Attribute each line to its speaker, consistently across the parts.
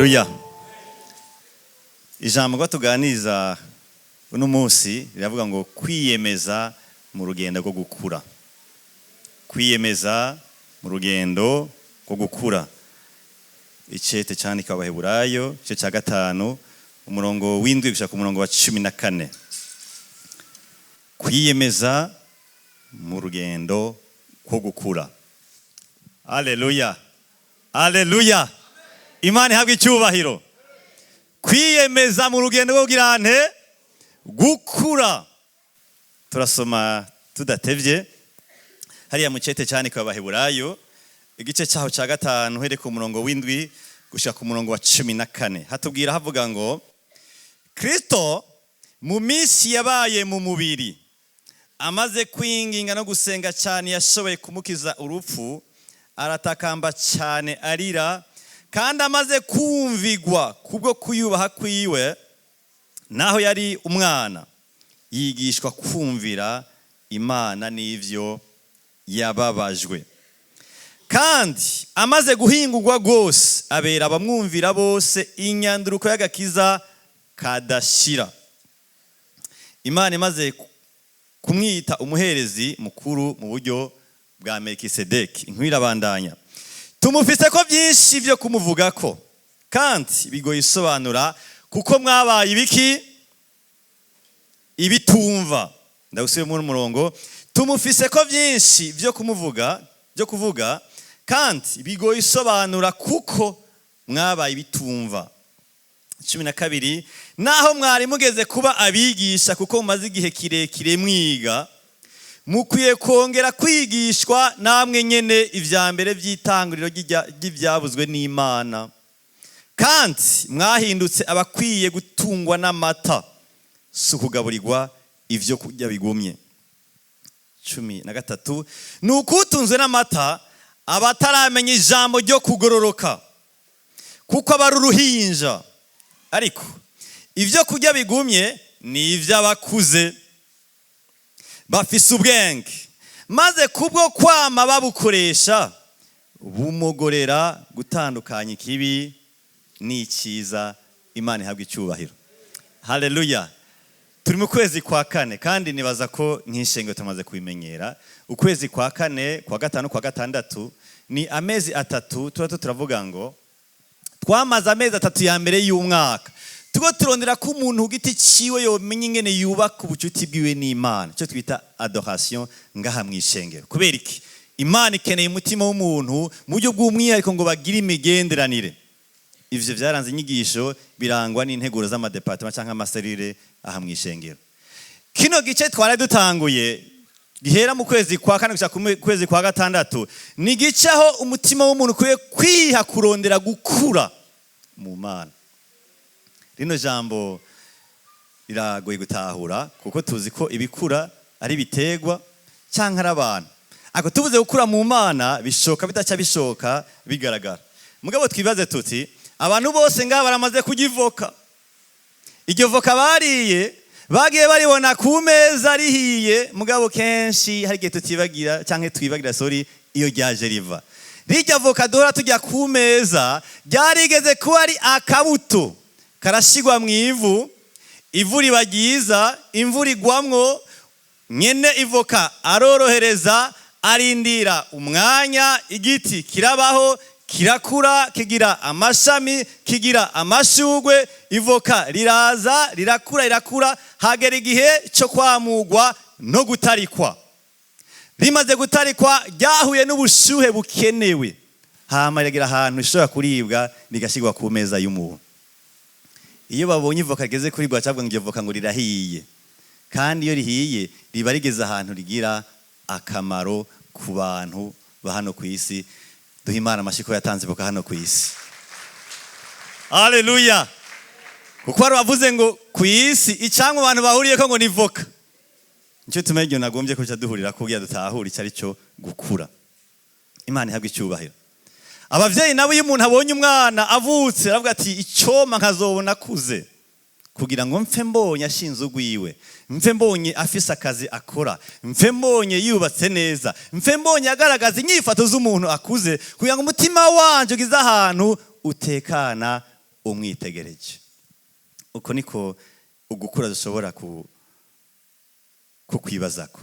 Speaker 1: Haleluya. Ijambo ngo tuganiriza uno munsi riravuga ngo kwiyemeza mu rugendo rwo gukura. Kwiyemeza mu rugendo rwo gukura. Icete candika Abaheburayo, igice cya 5, umurongo w'7 gushika ku murongo wa 14. Kwiyemeza mu rugendo rwo gukura. Haleluya. Haleluya. Imana ihabwa icyubahiro. Kwiyemeza mu rugendo rwo kugira nte gukura. Turasoma tudatevye hariya mu cete candika Abaheburayo, igice cyaho cya 5, uhereye ku murongo w'7 gushika ku murongo wa 14. Hatubwira havuga ngo: Kristo mu minsi yabaye mu mubiri, amaze kwinginga no gusenga cyane, yashoboye kumukiza urupfu. Aratakamba cyane arira, kandi amaze kumvigwa kubwo kuyubaha kwiwe, naho yari umwana, yigishwa kumvira Imana n'ivyo yababajwe. Kandi amaze guhingurwa rwose, abera abamwumvira bose inyanduruko y'agakiza kadashira, Imana imaze kumwita umuherezi mukuru mu buryo bwa Melikisedeki. Inkuru irabandanya. Tumufise ko byinshi byo kumuvugako, kandi bigoye isobanura, kuko mwabaye ibiki? Ibitumva. Ndagusubiyemo umurongo. Tumufise ko byinshi byo kumuvuga, byo kuvuga, kandi bigoye isobanura, kuko mwabaye ibitumva. 12. Naho mwari mugeze kuba abigisha, kuko mumaze igihe kirekire mwiga, mukwiye kongera kwigishwa namwe nyene ivya mbere by'itanguriro ry'ibyavuzwe n'Imana. Kandi mwahindutse abakwiye gutungwa n'amata, si ukugaburirwa ivyo kurya bigumye. 13. Ni ukutunzwe n'amata abataramenya ijambo ryo kugororoka, kuko aba ari uruhinja. Ariko ibyo kurya bigumye ni iby'abakuze bafise ubwenge, maze kubwo kwama babukoresha bumogorera gutandukanya ikibi n'icyiza. Imana ihabwa icyubahiro. Haleluya. Turi mu kwezi kwa kane, kandi nibaza ko nk'ishengero tumaze kubimenyera. Ukwezi kwa kane, kwa gatanu, kwa gatandatu ni amezi 3. Tuba turavuga ngo twamaze amezi 3 ya mbere y'umwaka tuko turondera ko umuntu ku giti ciwe yomenya ingene yubaka ubucuti bwiwe n'Imana, icyo twita adoration ngaha mu ishengero. Kubera iki? Imana ikeneye umutima w'umuntu mu buryo bw'umwihariko ngo bagire imigenderanire. Ivyo vyaranze inyigisho, birangwa n'integuro z'amadépartements canke amacellules aha mu ishengero. Kino gice twari dutanguye gihera mu kwezi kwa kane gushika ku kwezi kwa gatandatu ni igice aho umutima w'umuntu ukwiye kwiha kurondera gukura mu Mana. Rino jambo riragoye gutahura, kuko tuzi ko ibikura ari ibiterwa canke ari abantu. Ariko tuvuze gukura mu Mana, bishoka bidaca bishoka bigaragara. Mugabo twibaze tuti: abantu bose ngaha baramaze kurya ivoka. Iryo voka bariye, bagiye baribona ku meza rihiye, mugabo kenshi hari igihe tutibagira canke twibagira, sorry, iyo ryaje riva. Rirya voka duhora tujya ku meza ryarigeze kuba ari akabuto karashigwa mu ivu. Ivu riba ryiza, imvura igwamwo, nyene ivoka arorohereza, arindira umwanya, igiti kirabaho, kirakura, kigira amashami, kigira amashugwe, ivoka riraza, rirakura, rirakura, hagera igihe cyo kwamugwa no gutarikwa. Rimaze gutarikwa, ryahuye n'ubushuhe bukenewe, hama rigera ahantu rishobora kuribwa, rigashyirwa ku meza y'umuntu. Iyo babonye ivoka rigeze kuribwa, bacavuga ngo iryo voka ngo rirahiye. Kandi iyo rihiye, riba rigeze ahantu rigira akamaro ku bantu ba hano ku isi. Duha Imana amashyi ko yatanze ivoka hano ku isi. Haleluya! Kuko hari bavuze ngo ku isi icamwa abantu bahuriyeko ngo ni voka. Nicyo tuma igihe nagombye ko duhurira kugira dutahure icyo ari cyo gukura. Imana ihabwa icyubahiro. Abavyeyi nabo, iyo umuntu abonye umwana avutse, aravuga ati: "Icoma nkazobona akuze, kugira ngo mfe mbonye ashinze ugwiwe, mfe mbonye afise akazi akora, mfe mbonye yubatse neza, mfe mbonye agaragaza inyifato z'umuntu akuze, kugira ngo umutima wanje ugize ahantu utekana." Umwitegereje, uko niko ugukura dushobora kukwibazako.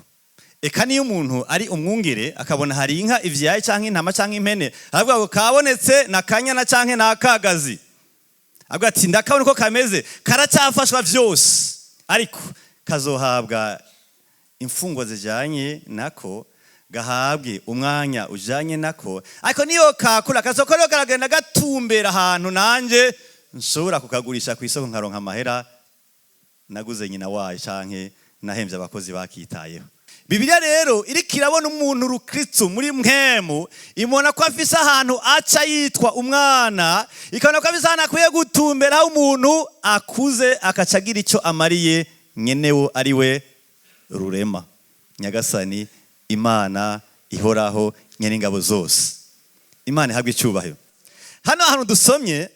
Speaker 1: Eka niyo umuntu ari umwungere, akabona hari inka ivyaye canke intama canke impene, aravuga ngo kabonetse na kanyana canke nakagazi, avuga ati: "Ndakabona uko kameze, karacyafashwa vyose, ariko kazohabwa imfungwa zijanye nako, gahabwe umwanya ujanye nako. Ariko niyo kakura, kazokora karagenda gatumbera ahantu nanje nshobora kukagurisha ku isoko, nkaronka amahera naguze nyina wayo canke nahemvye abakozi bakitayeho." Bibiliya rero iriko irabona umuntu rukristo muri mpwemu, imubona ko afise ahantu aca yitwa umwana, ikabona ko afise ahantu akwiye gutumbera, aho umuntu akuze akaca agira icyo amariye nyenewo, ari we Rurema, Nyagasani Imana ihoraho, nyen'ingabo zose. Imana ihabwa icyubahiro. Hano hantu dusomye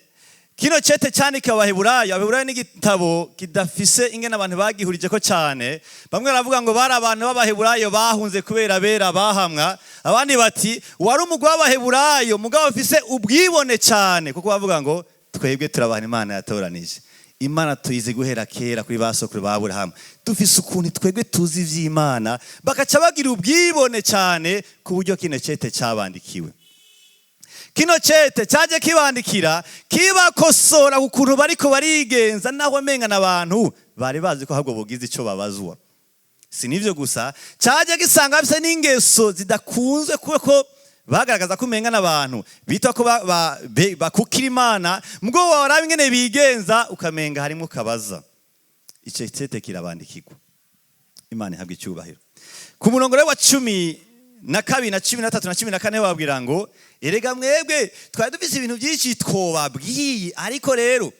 Speaker 1: kino cete cyandikiwe Abaheburayo. Abaheburayo ni igitabo kidafise ingene abantu bagihurije ko cyane. Bamwe baravuga ngo bari abantu b'Abaheburayo bahunze kubera bera bahamwa, abandi bati wari umugwi w'Abaheburayo mugabo bafise ubwibone cyane, kuko bavuga ngo: "Twebwe turabaha Imana yatoranije, Imana tuyizi guhera kera kuri ba sokuru ba Aburahamu, dufise ukuntu twebwe tuzi ivy'Imana." Bakaca bagira ubwibone cyane, ku buryo kino cete cyabandikiwe, kino cete cyaje kibandikira kibakosora ku kuntu bariko barigenza, naho menga n'abantu bari bazi ko ahubwo bogize ico babazwa. Si nivyo gusa, cyaje gisanga bafise n'ingeso zidakunzwe, kuko bagaragaza ko umenga n'abantu bita ko bakukira Imana, mubwo waraba ingene bigenza ukamenga harimo kabaza. Ico cete kirabandikirwa. Imana ihabwa icyubahiro. Ku murongo rero wa 12 na 13 na 14 babwira ngo: "Erega mwebwe twari dufise ibintu byinshi twobabwiye, ariko rero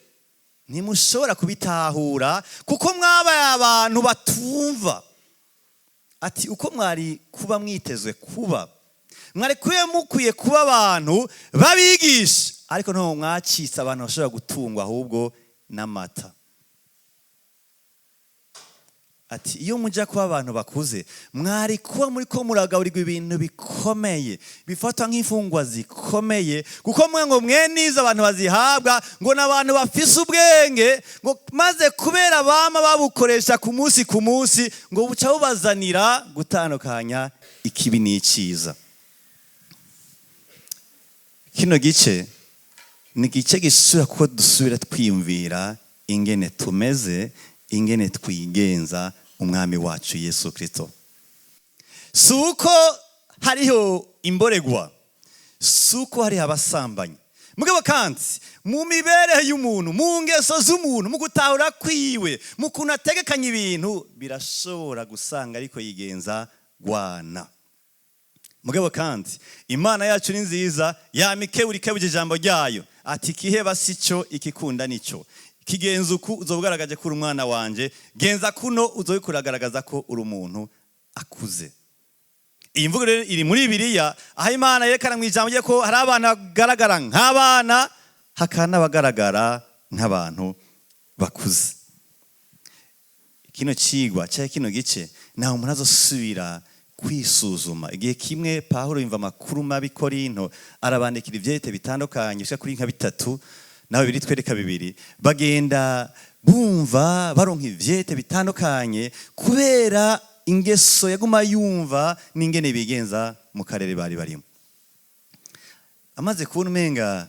Speaker 1: ntimushobora kubitahura kuko mwabaye abantu batumva." Ati: "Uko mwari kuba mwitezwe kuba, mwari kuba mukwiye kuba abantu babigisha, ariko ntabwo mwacitse abantu bashobora gutungwa ahubwo n'amata." Ati: "Iyo mujya kuba abantu bakuze, mwari kuba muri ko muragaburirwa ibintu bikomeye, bifatwa nk'imfungwa zikomeye, kuko mwe ngo mwe nizo abantu bazihabwa ngo ni abantu bafise ubwenge, ngo maze kubera bama babukoresha ku munsi ku munsi, ngo buca bubazanira gutandukanya ikibi n'icyiza." Kino gice ni igice gisubira kuko dusubira twiyumvira ingene tumeze, ingene twigenza Umwami wacu Yesu Kirisito. Si uko hariho imboregwa, si uko hariho abasambanyi, mugabo kandi mu mibereho y'umuntu, mu ngeso z'umuntu, mu gutahura kwiwe, mu kuntu ategekanya ibintu, birashobora gusanga ariko yigenza gwana. Mugabo kandi Imana yacu ni nziza, yama ikebura, ikebuje ijambo ryayo, ati: "Ikiheba si cyo, ikikunda nicyo. Kigenza uku, uzoba ugaragaje ko uri umwana wanje; genza kuno, uzoba uragaragaza ko uri umuntu akuze." Iyi mvugo rero iri muri Bibiliya, aho Imana yerekana mu ijambo rye ko hari abantu bagaragara nk'abana, hakaba n'abagaragara nk'abantu bakuze. Kino cigwa cyangwa kino gice, ntaho umuntu azosubira kwisuzuma. Igihe kimwe Pawulo yumva amakuru mabi Korinto, arabandikira ivyete bitandukanye bishika kuri nka bitatu, nawe biri twereka bibiri. Bagenda bumva baronka ivyete bitandukanye kubera ingeso yaguma yumva n'ingene bigenza mu karere bari barimo. Amaze kubona umenga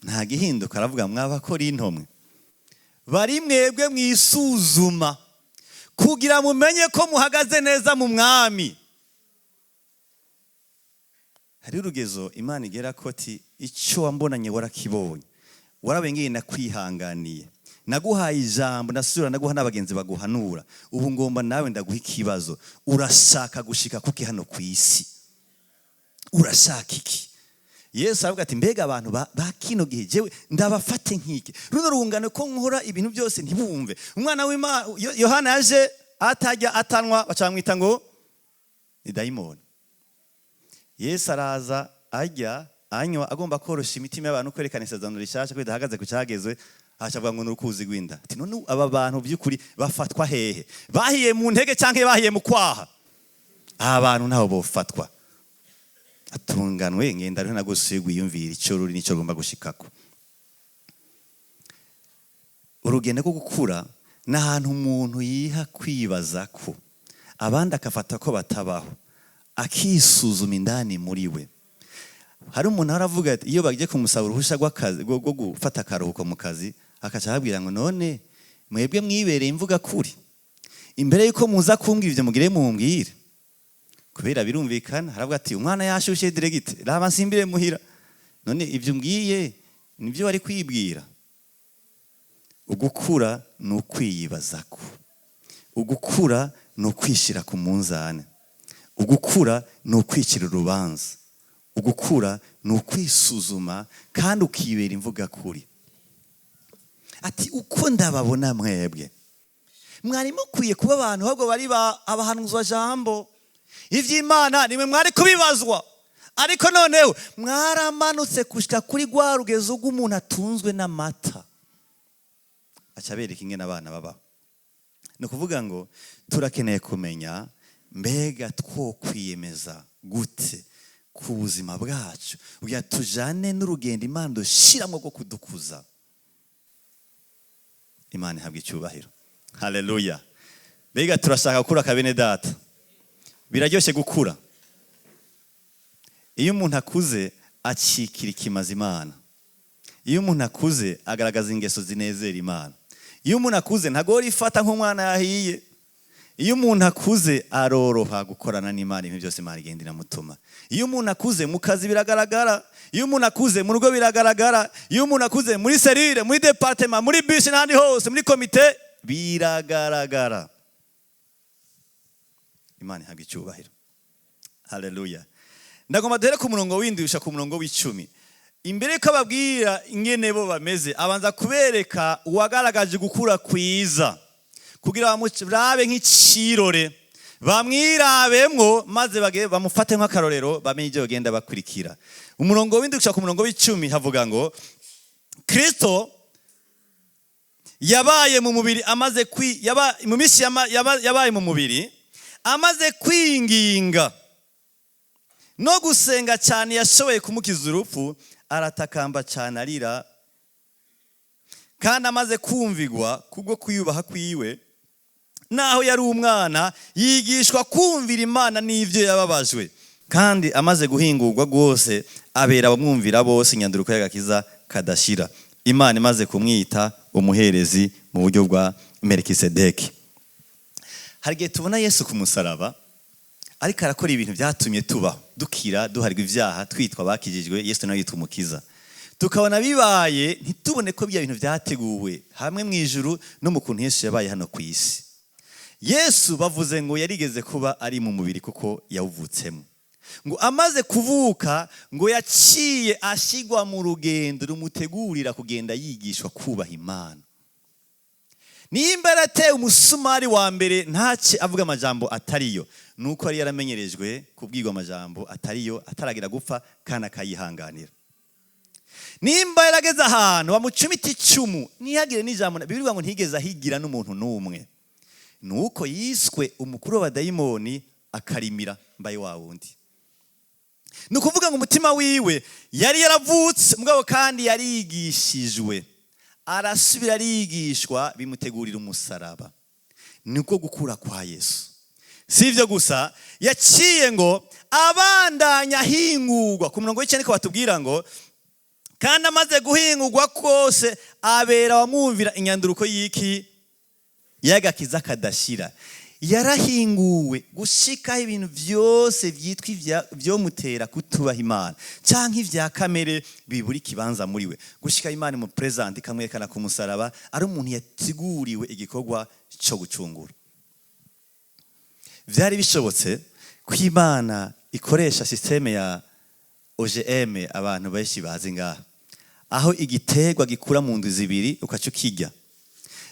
Speaker 1: nta gihinduka, aravuga: "Mw'Abakorinto mwe, bari mwebwe mwisuzuma kugira mumenye ko muhagaze neza mu Mwami." Hari urugezo Imana igera ko ati: "Icyo wambonanye warakibonye, warabengeye, nakwihanganiye, naguhaye ijambo, nasubira naguha n'abagenzi baguhanura. Ubu ngomba nawe ndaguha ikibazo: urashaka gushika kuki hano ku isi? Urashaka iki?" Yesu aravuga ati: "Mbega abantu ba kino gihe, jewe ndabafate nk'iki? Runo rungano ko nkora ibintu byose ntibumve?" Umwana w'Imana Yohana yaje atajya atanwa, bacamwita ngo ni dayimoni. Yesu araza ajya anywa, agomba korosha imitima y'abantu, kwerekana isezerano rishasha ko ridahagaze ku cyagezwe. Aca avuga ngo ni urukuzi rw'inda. Ati: "None aba bantu by'ukuri bafatwa hehe? Bahiye mu ntege cyangwa bahiye mu kwaha? Aba bantu ntaho bofatwa." Atunganwe ngenda rero nagusuye gwiyumvira icyo ruri n'icyo rugomba gushikako. Urugendo rwo gukura ni ahantu umuntu yiha kwibaza ko abandi akafata ko batabaho, akisuzuma indani muri we. Hari umuntu aravuga ati iyo bagiye kumusaba uruhushya rw'akazi, rwo gufata akaruhuko mu kazi, akaca ababwira ngo: "None mwebwe mwibereye imvuga kuri imbere yuko muza kumbwira ibyo, mugire mumbwire." Kubera birumvikana, haravuga ati: "Umwana yashushe, directeur, raba nsimbire muhira. None ibyo umbwiye nibyo wari kwibwira?" Ugukura ni ukwiyibazako, ugukura ni ukwishyira ku munzani, ugukura ni ukwicira urubanza, ugukura ni ukwisuzuma kandi ukibera imvuga kuri. Ati: "Uko ndababona mwebwe, mwari mukwiye kuba abantu ahubwo bari abahanuzwa jambo iby'Imana, nimwe mwari kubibazwa. Ariko noneho mwaramanutse gushika kuri rwa rugezo rw'umuntu atunzwe n'amata." Aca abereka ingene abana babaho. Ni ukuvuga ngo turakeneye kumenya: mbega twokwiyemeza gute ku buzima bwacu kugira tujane n'urugendo Imana dushyiramo rwo kudukuza? Imana ihabwa icyubahiro, haleluya! Mbega turashaka gukura kabene data? Biraryoshye gukura. Iyo umuntu akuze acikira ikimaza Imana. Iyo umuntu akuze agaragaza ingeso zinezera Imana. Iyo umuntu akuze ntagora ifata nk'umwana yahiye. Iyo umuntu akuze aroroha gukorana n'Imana, ibintu byose Imana igenda iramutuma. Iyo umuntu akuze mu kazi biragaragara, iyo umuntu akuze mu rugo biragaragara, iyo umuntu akuze muri cellule, muri département, muri bisi n'ahandi hose, muri komite biragaragara. Imana ihabwa icyubahiro, haleluya! Ndagomba duhere ku murongo w'indwi ku murongo w'10. Imbere yuko ababwira ingene bo bameze, abanza kubereka uwagaragaje gukura kwiza kugira bamurabe nk'icirore, bamwirabemwo, maze bamufate nk'akarorero, bamenye ibyo bagenda bakurikira. Umurongo w'indwi gushika ku murongo w'10 havuga ngo: Kristo yabaye mu mubiri amaze kwi yaba, mu minsi yabaye mu mubiri, amaze kwinginga no gusenga cyane yashoboye kumukiza urupfu, aratakamba cyane arira, kandi amaze kumvigwa kubwo kwiyubaha kwiwe, naho yari umwana, yigishwa kumvira Imana n'ibyo yababajwe. Kandi amaze guhingurwa rwose, abera abamwumvira bose inyanduruko y'agakiza kadashira, Imana imaze kumwita umuherezi mu buryo bwa Melikisedeki. Hari igihe tubona Yesu ku musaraba ariko arakora ibintu byatumye tubaho, dukira, duharwa ibyaha, twitwa abakijijwe, Yesu nawe yitwa umukiza, tukabona bibaye, ntitubone ko bya bintu byateguwe hamwe mu ijuru no mu kuntu Yesu yabaye hano ku isi. Yesu bavuze ngo yarigeze kuba ari mu mubiri kuko yawuvutsemo. Ngo amaze kuvuka, ngo yaciye ashyirwa mu rugendo rumutegurira kugenda yigishwa kubaha Imana. Nimba yarateye umusumari wa mbere ntace avuga amajambo atariyo, nuko yari yaramenyerejwe kubwirwa amajambo atariyo ataragira gupfa, kandi akayihanganira. Nimba yarageze ahantu bamucumita icumu ntihagire n'ijambo, bivuga ngo ntigeze ahigira n'umuntu n'umwe, nuko yiswe umukuru w'abadayimoni akarimira mbaye wa wundi. Ni ukuvuga ngo umutima wiwe yari yaravutse mugabo kandi yarigishijwe, arasubira arigishwa, bimutegurira umusaraba. Niko gukura kwa Yesu. Si ibyo gusa, yaciye ngo abandanya ahingurwa. Ku murongo w'9 niko batubwira ngo: "Kandi amaze guhingurwa kose, abera abamwumvira inyanduruko y'iki? Y'agakiza kadashira." Yarahinguwe gushikaho ibintu byose byitwa byomutera kutubaha Imana canke ibya kamere bibura ikibanza muri we, gushika Imana mu présente ikamwerekana ku musaraba ari umuntu yateguriwe igikorwa cyo gucungura. Vyari bishobotse ko Imana ikoresha système ya OGM abantu benshi bazi ngaha, aho igiterwa gikura mu ndwi 2 ukaca ukirya.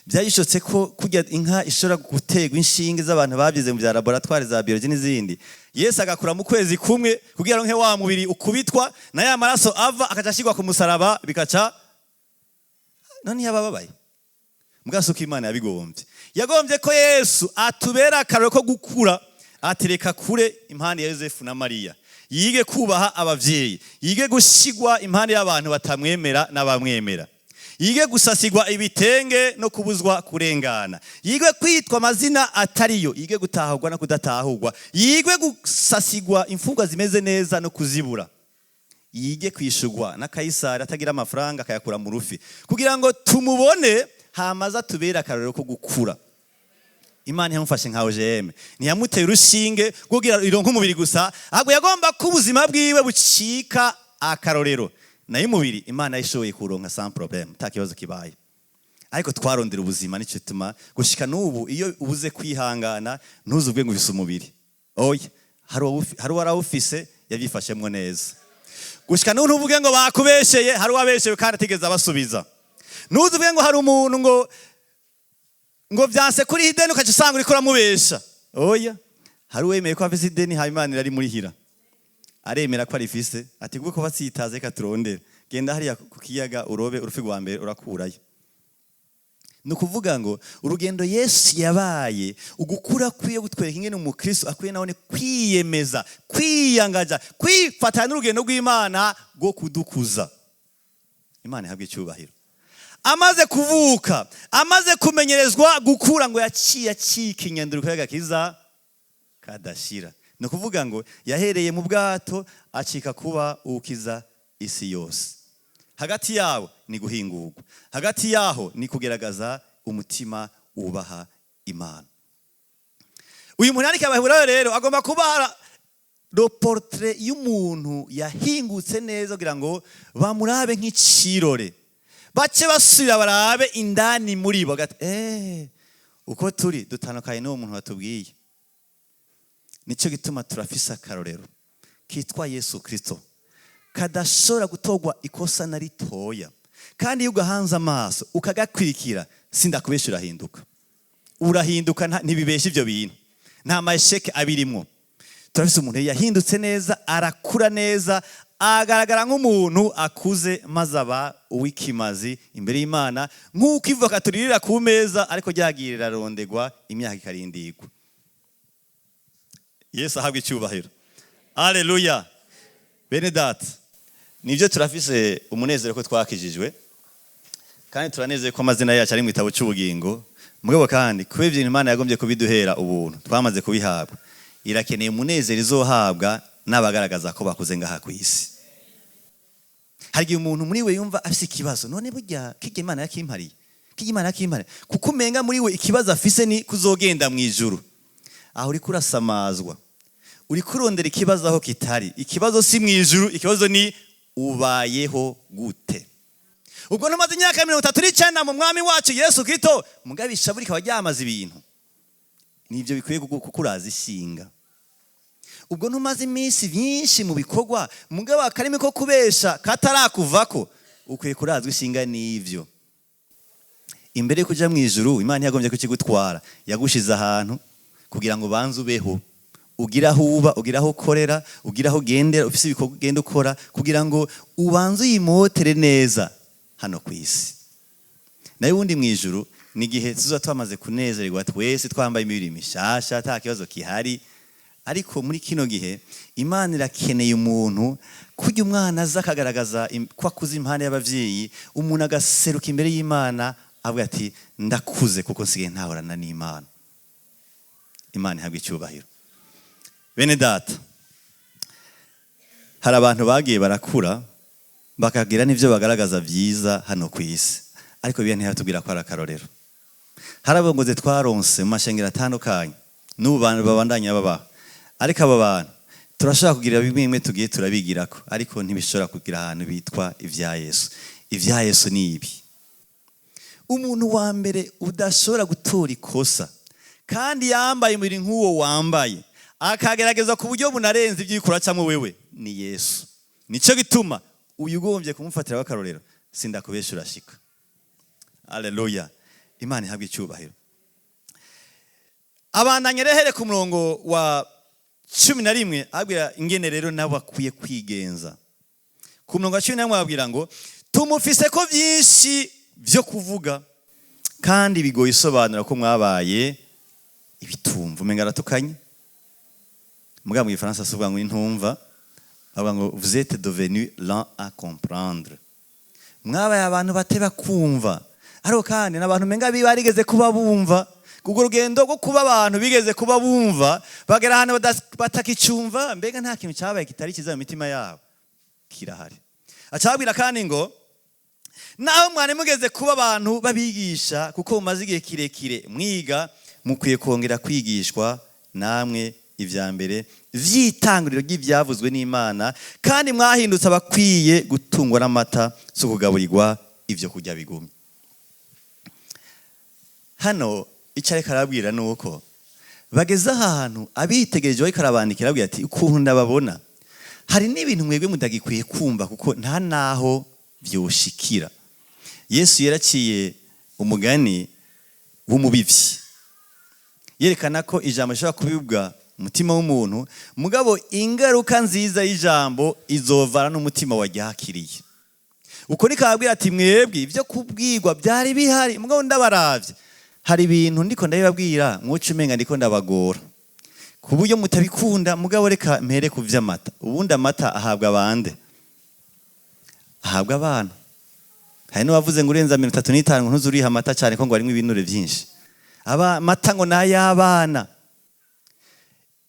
Speaker 1: Byarishotse ko kurya inka ishobora guterwa inshinge z'abantu babyize mu bya laboratoire za biologie n'izindi, Yesu agakura mu kwezi kumwe kugira ngo wa mubiri ukubitwa na ya maraso ava akaca ashyirwa ku musaraba, bikaca none yabababaye. Mbwa ko Imana yabigombye, yagombye ko Yesu atubera akararo ko gukura, atereka kure impande ya Yosefu na Mariya, yige kubaha abavyeyi, yige gushigwa impande y'abantu batamwemera n'abamwemera. Yige gusasigwa ibitenge no kubuzwa kurengana. Yige kwitwa amazina atariyo. Yige gutahurwa no kudatahurwa. Yige gusasigwa imfungwa zimeze neza no kuzibura. Yige kwishurwa na Kayisari atagira amafaranga, akayakura mu rufi, kugira ngo tumubone hamaze tubere akarorero ko gukura. Imana yamufashe nka OGM, ntiyamuteye urushinge kugira ironke umubiri gusa, ahubwo yagomba ko ubuzima bwiwe bucika akarorero. Nayo umubiri Imana yishoboye kuronka sans problème, nta kibazo kibaye. Ariko twarondera ubuzima, nicyo gituma gushika n'ubu iyo ubuze kwihangana ntuzuvuge ngo ufise umubiri. Oya, hari uwarawufise yabyifashemwo neza. Gushika n'ubu ntuvuge ngo bakubesheye, hari uwabeshewe kandi atigeze abasubiza. Ntuzuvuge ngo hari umuntu ngo vyanse kuri ideni, ukaca usanga uriko uramubesha. Oya, hari uwemeye ko afise ideni, haba Imana irarimurihira. Aremera ko arifise, ati kuko batsitaze, reka turondere, genda hariya ku kiyaga urobe urufi rwa mbere, urakurayo. Ni ukuvuga ngo urugendo Yesu yabaye, ugukura kwiye gutwereka ingene umukristo akwiye nawone kwiyemeza, kwiyangaja, kwifatanya n'urugendo rw'Imana rwo kudukuza. Imana ihabwe icyubahiro. Amaze kuvuka, amaze kumenyerezwa gukura, ngo yaciye acika inyandiko y'agakiza kadashira. Ni ukuvuga ngo yahereye mu bwato acika kuba ukiza isi yose. Hagati yabo ni guhingurwa, hagati yaho ni kugeragaza umutima wubaha Imana. Uyu muntu yandika Abaheburayo rero agomba kuba le portrait y'umuntu yahingutse neza, kugira ngo bamurabe nk'icirore, bace basubira barabe indani muri bo gati uko turi dutandukanye n'uwo muntu watubwiye. Nicyo gituma turafise akarorero kitwa Yesu Kristo, kadashobora gutorwa ikosa na ritoya. Kandi iyo ugahanze amaso ukagakwirikira, sindakubesha, urahinduka, urahinduka. Ntibibesha ibyo bintu, nta ma échecs abirimwo. Turafise umuntu yahindutse neza, arakura neza, agaragara nk'umuntu akuze, maze aba uw'ikimazi imbere y'Imana, nk'uko ivoka turirira ku meza, ariko ryagiye rirarondegwa, imyaka ikarindigwa. Yesu ahabwa icyubahiro, aleluya. Bene data, nibyo, turafise umunezero ko twakijijwe, kandi turanezerewe ko amazina yacu ari mu gitabo cy'ubugingo. Mugabo kandi kuba ibintu Imana yagombye kubiduhera ubuntu, twamaze kubihabwa, irakeneye umunezero izohabwa n'abagaragaza ko bakuze ngaha ku isi. Hari igihe umuntu muri we yumva afise ikibazo: none burya kijya Imana yakimpariye, kijya Imana yakimpariye? Kuko umenga muri we ikibazo afise ni kuzogenda mu ijuru. Aho uriko urasamazwa, uriko urondera ikibazo aho kitari. Ikibazo si mu ijuru, ikibazo ni ubayeho gute. Ubwo ntumaze imyaka 39 mu Mwami wacu Yesu Kristo, mugabo ishavu rikaba ryamaze ibintu, nibyo bikwiye kukuraza ishinga. Ubwo ntumaze iminsi myinshi mu bikorwa, mugabo akarimi ko kubesha katarakuvako, ukwiye kurazwa ishinga n'ivyo. Imbere yo kuja mu ijuru, Imana ntiyagombye kukigutwara, yagushize ahantu kugira ngo ubanze ubeho, ugire aho uba, ugire aho ukorera, ugire aho ugendera, ufise ibikorwa ugenda ukora, kugira ngo ubanze uyimotere neza hano ku isi. Nayo ubundi mu ijuru ni igihe tuza twamaze kunezerwa twese, twambaye imibiri mishasha, ata kibazo kihari. Ariko muri kino gihe Imana irakeneye umuntu kurya umwana aza akagaragaza ko akuze impande y'abavyeyi, umuntu agaseruka imbere y'Imana avuga ati: ndakuze kuko nsigaye ntahorana n'Imana. Imana ihabwa icyubahiro. Bene data, hari abantu bagiye barakura, bakagira n'ibyo bagaragaza byiza hano ku isi, ariko biya ntibatubwira ko ari akarorero. Hari abongozi twaronse mu mashengero atandukanye, n'ubu bantu babandanya babaho, ariko aba bantu turashobora kugira bimwe bimwe tugiye turabigirako, ariko ntibishobora kugira ahantu bitwa ibya Yesu. Ibya Yesu ni ibi: umuntu wa mbere udashobora gutora ikosa, kandi yambaye umubiri nk'uwo wambaye, akagerageza ku buryo bunarenze ibyo uriko uracamo wewe, ni Yesu. Nicyo gituma uyu ugombye kumufatiraho akarorero, sindakubesha, urashika. Aleluya, Imana ihabwa icyubahiro. Abandanya rehere ku murongo wa 11, abwira ingene rero nabo bakwiye kwigenza. Ku murongo wa 11 ababwira ngo: tumufise ko byinshi byo kuvuga, kandi bigoye isobanura ko mwabaye ibitumva. Umenga aratukanye, mugabo mu Gifaransa si uvuga ngo intumva, bavuga ngo: vous êtes devenu lent à comprendre. Mwabaye abantu bateba kumva, ariko kandi n'abantu menga barigeze kuba bumva. Urwo rugendo rwo kuba abantu bigeze kuba bumva, bagera ahantu batakicumva, mbega nta kintu cyabaye kitari cyiza mu mitima yabo kirahari. Acabwira kandi ngo naho mwari mugeze kuba abantu babigisha, kuko mumaze igihe kirekire mwiga, mukwiye kongera kwigishwa namwe ibya mbere vy'itanguriro ry'ibyavuzwe n'Imana, kandi mwahindutse abakwiye gutungwa n'amata, si kugaburirwa ibyo kurya bigumye. Hano icyo ariko arabwira ni uko bageze ahantu abitegereje, bariko arabandikira, arabwira ati ukuntu ndababona, hari n'ibintu mwebwe mudagikwiye kumva kuko nta naho vyoshikira. Yesu yaraciye umugani w'umubivyi, yerekana ko ijambo rishobora kubibwa umutima w'umuntu, mugabo ingaruka nziza y'ijambo izovana n'umutima waryakiriye. Uko niko ababwira ati mwebwe ibyo kubwirwa byari bihari, mugabo ndabaravye, hari ibintu ndiko ndabibabwira mwoca umenga ndiko ndabagora ku buryo mutabikunda, mugabo reka mpere ku vy'amata. Ubundi amata ahabwa bande? Ahabwa abana. Hari n'uwavuze ngo urenza 35 ntuzuriha amata cyane, ko ngo harimo ibinure byinshi. Aba amata ngo n'ay'abana.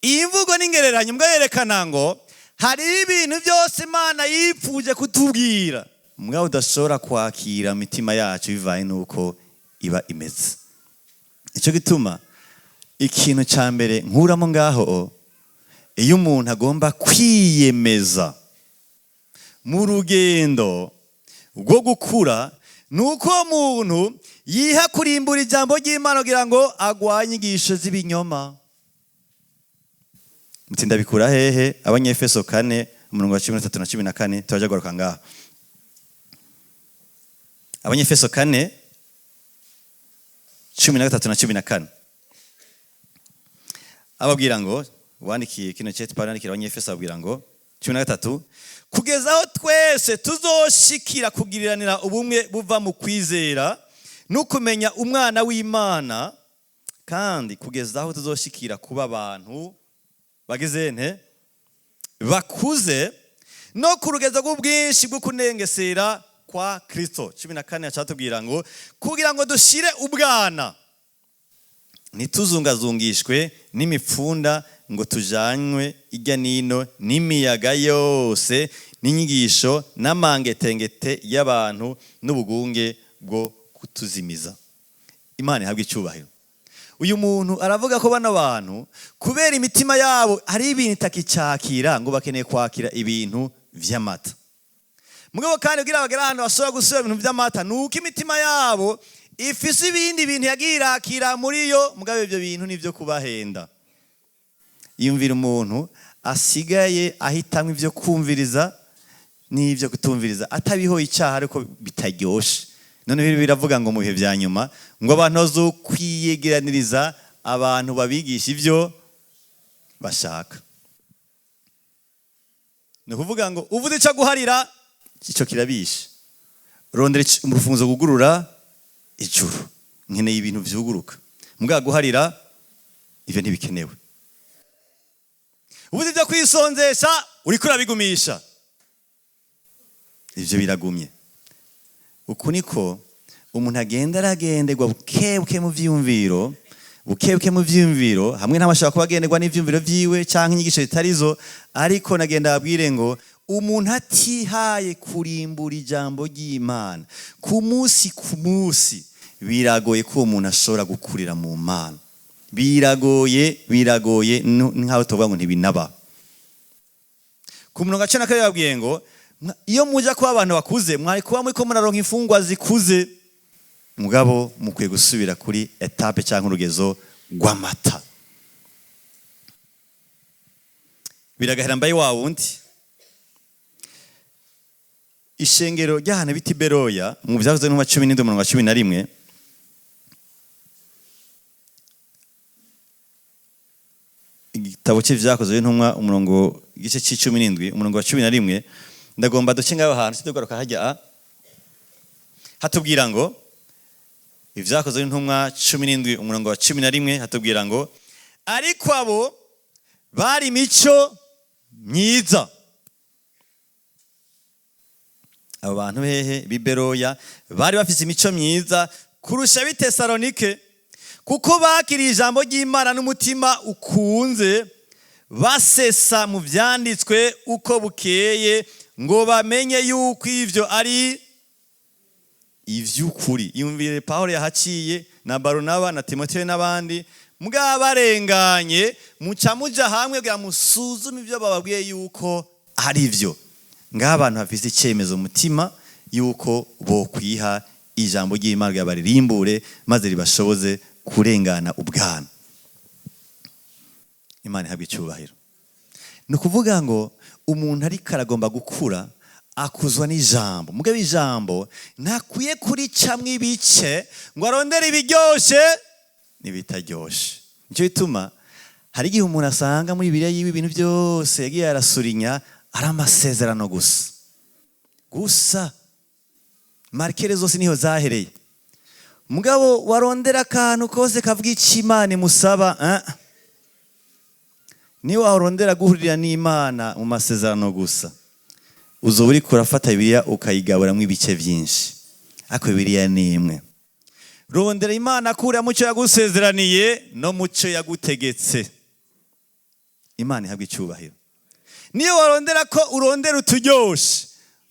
Speaker 1: Iyi mvugo n'ingereranyo mbwa yerekana ngo hari ibintu byose Imana yipfuje kutubwira, mbwa udashobora kwakira imitima yacu bivaye n'uko iba imeze. Icyo gituma ikintu cya mbere nkuramo ngaho, iyo umuntu agomba kwiyemeza mu rugendo rwo gukura, ni uko umuntu yiha kurimbura ijambo ry'Imana kugira ngo agwanye inyigisho z'ibinyoma. Muti ndabikura hehe? Abanyefeso 4, umurongo wa 13 na 14, turajya kugaruka ngaha. Abanyefeso 4, 13 na 14, ababwira ngo, wandikiye kino cete Pawulo yandikira Abanyefeso, ababwira ngo 13: kugeza aho twese tuzoshikira kugiriranira ubumwe buva mu kwizera no kumenya umwana w'Imana, kandi kugeza aho tuzoshikira kuba abantu bageze nte bakuze, no ku rugezo rw'ubwinshi bwo kunengesera kwa Kristo. 14 yacatubwira ngo kugira ngo dushire ubwana, ntituzungazungishwe n'imipfunda, ngo tujanywe ijya nino n'imiyaga yose n'inyigisho n'amangetengete y'abantu n'ubugunge bwo kutuzimiza. Imana ihabwa icyubahiro. Uyu muntu aravuga ko bano bantu, kubera imitima yabo hari ibintu itakicakira, ngo bakeneye kwakira ibintu vy'amata. Mugabo kandi kugira bagere ahantu bashobora gusubira ibintu vy'amata, ni uko imitima yabo ifise ibindi bintu yagiye irakira muri yo, mugabo ibyo bintu nivyo kubahenda. Yumvira umuntu asigaye ahitamwo ivyo kumviriza n'ivyo kutumviriza, atabihoye icyaha ariko bitaryoshe. None biravuga ngo mu bihe vya nyuma ngo abantu bazokwiyegeraniriza abantu babigisha ivyo bashaka. Ni ukuvuga ngo uvuze icyo guharira, icyo kirabishe. Rondera urufunzo gugurura ijuru, nkeneye ibintu vyuguruka. Mbwa guharira ivyo ntibikenewe. Ubuze ibyo kwisonzesha, uriko urabigumisha, ivyo biragumye. Uku niko umuntu agenda aragenderwa buke buke mu vyiyumviro, buke buke mu vyiyumviro, hamwe n'abashaka kuba agenderwa n'ivyumviro vyiwe canke inyigisho zitarizo. Ariko nagenda ababwire ngo umuntu atihaye kurimbura ijambo ry'Imana ku munsi ku munsi, biragoye ko uwo muntu ashobora gukurira mu Mana. Biragoye, biragoye, nkaho tuvuga ngo ntibinaba. Ku murongo wa 12 babwiye ngo iyo muja kuba abantu bakuze, mwari kuba muriko muraronka imfungwa zikuze, mugabo mukwiye gusubira kuri etape cyangwa urugezo rw'amata. Biragahera mbaye wa wundi. Ishengero ry'ahantu bita Beroya, mu byavuze n'intumwa 17, umurongo wa 11, igitabo cy'ivyakozwe n'intumwa, umurongo igice c'icumi n'indwi, umurongo wa 11, ndagomba duce ngaho hantu tugaruka hajya hatubwira ngo ivyakozwe n'intumwa 17, umurongo wa 11, hatubwira ngo ariko abo bari imico myiza, Abo bantu hehe b'i Beroya bari bafise imico myiza kurusha ab'i Tesalonike, kuko bakiriye ijambo ry'Imana n'umutima ukunze, basesa mu vyanditswe uko bukeye, ngo bamenye yuko ivyo ari ivy'ukuri. Yumvire Pawulo yahaciye na Barunaba na Timoteyo n'abandi, mwabarenganye muca muja hamwe kugira musuzume ivyo bababwiye yuko ari vyo. Ngaho abantu bafise icyemezo mu mutima yuko bokwiha ijambo ry'Imana kugira baririmbure, maze ribashoboze kurengana ubwana. Imana ihabwe icyubahiro. Ni ukuvuga ngo umuntu ariko aragomba gukura akuzwa n'ijambo. Mugabo ijambo ntakwiye kuricamwo ibice ngo arondere ibiryoshe n'ibitaryoshe. Nicyo gituma hari igihe umuntu asanga muri Bibiliya yiwe ibintu byose yagiye arasurinya ari amasezerano gusa gusa, marqueur zose niho zahereye. Mugabo warondera akantu kose kavuga icyo Imana imusaba, eh? Niba warondera guhurira n'Imana mu masezerano gusa, uzoba uriko urafata Bibiliya ukayigaburamwo ibice byinshi, ariko Bibiliya ni imwe. Rondera Imana kura mu cyo yagusezeraniye no mu cyo yagutegetse. Imana ihabwa icyubahiro. Niyo warondera ko urondera uturyoshe,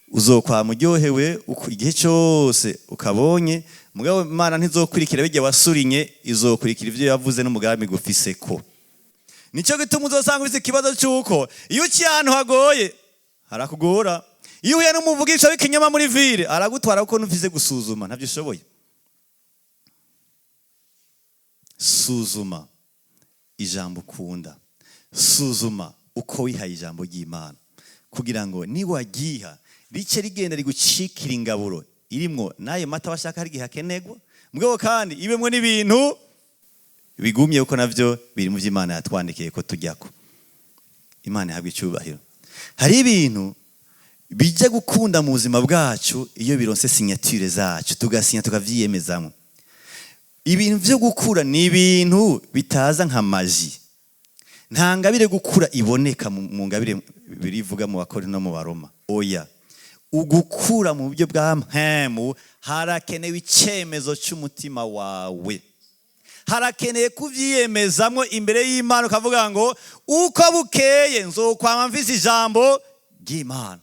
Speaker 1: uzokwama uryohewe igihe cyose ukabonye. Mugabo Imana ntizokurikira bijya wasurinye, izokurikira ibyo yavuze n'umugambi gufise ko. Nicyo gituma uzosanga ufise ikibazo cy'uko iyo uciye ahantu hagoye harakugora, iyo uhuye n'umuvugisha w'ikinyoma muri ville aragutwara, kuko ntufise gusuzuma, ntabyo ushoboye. Suzuma ijambo ukunda, suzuma uko wihaye ijambo ry'Imana, kugira ngo niwagiha rice rigenda rigucikira ingaburo irimwo n'ayo mata washaka hari igihe akenerwa, mugabo kandi ibemwo n'ibintu bigumye, kuko navyo biri mu vy'Imana yatwandikiye ko tujyako. Imana ihabwa icyubahiro. Hari ibintu bijya gukunda mu buzima bwacu iyo bironse signature zacu, tugasinya, tukavyiyemezamo. Ibintu vyo gukura ni ibintu bitaza nka magie. Nta ngabire gukura iboneka mu ngabire birivuga mu Bakorinto no mu Baroma. Oya, ugukura mu buryo bwa mpemu harakenewe icyemezo cy'umutima wawe, harakeneye kuvyiyemezamwo imbere y'Imana, ukavuga ngo uko bukeye nzokwama mfise ijambo ry'Imana,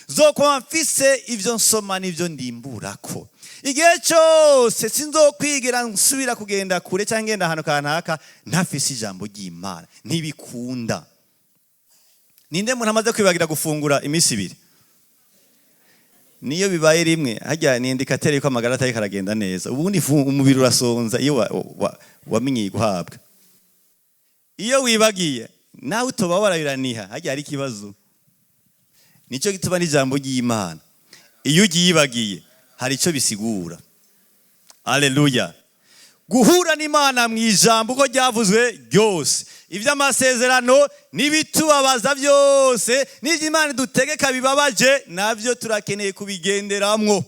Speaker 1: nzokwama mfise ivyo nsoma n'ivyo ndimburako igihe cyose. Sinzokwigira nsubira kugenda kure cyangwa ngenda ahantu kanaka ntafise ijambo ry'Imana. Ntibikunda. Ninde muntu amaze kwibagira gufungura iminsi 2? Niyo bibaye rimwe hajya ni indicateur yuko amagara atari karagenda neza. Ubundi umubiri urasonza iyo wamenyeye guhabwa. Iyo wibagiye nawe utoba warabiraniha, hajya hari ikibazo. Nicyo gituma n'ijambo ry'Imana iyo ugiyibagiye hari icyo bisigura. Aleluya. Guhura n'Imana mu ijambo uko ryavuzwe ryose, iby'amasezerano n'ibitubabaza byose n'ibyo Imana idutegeka bibabaje, nabyo turakeneye kubigenderamwo.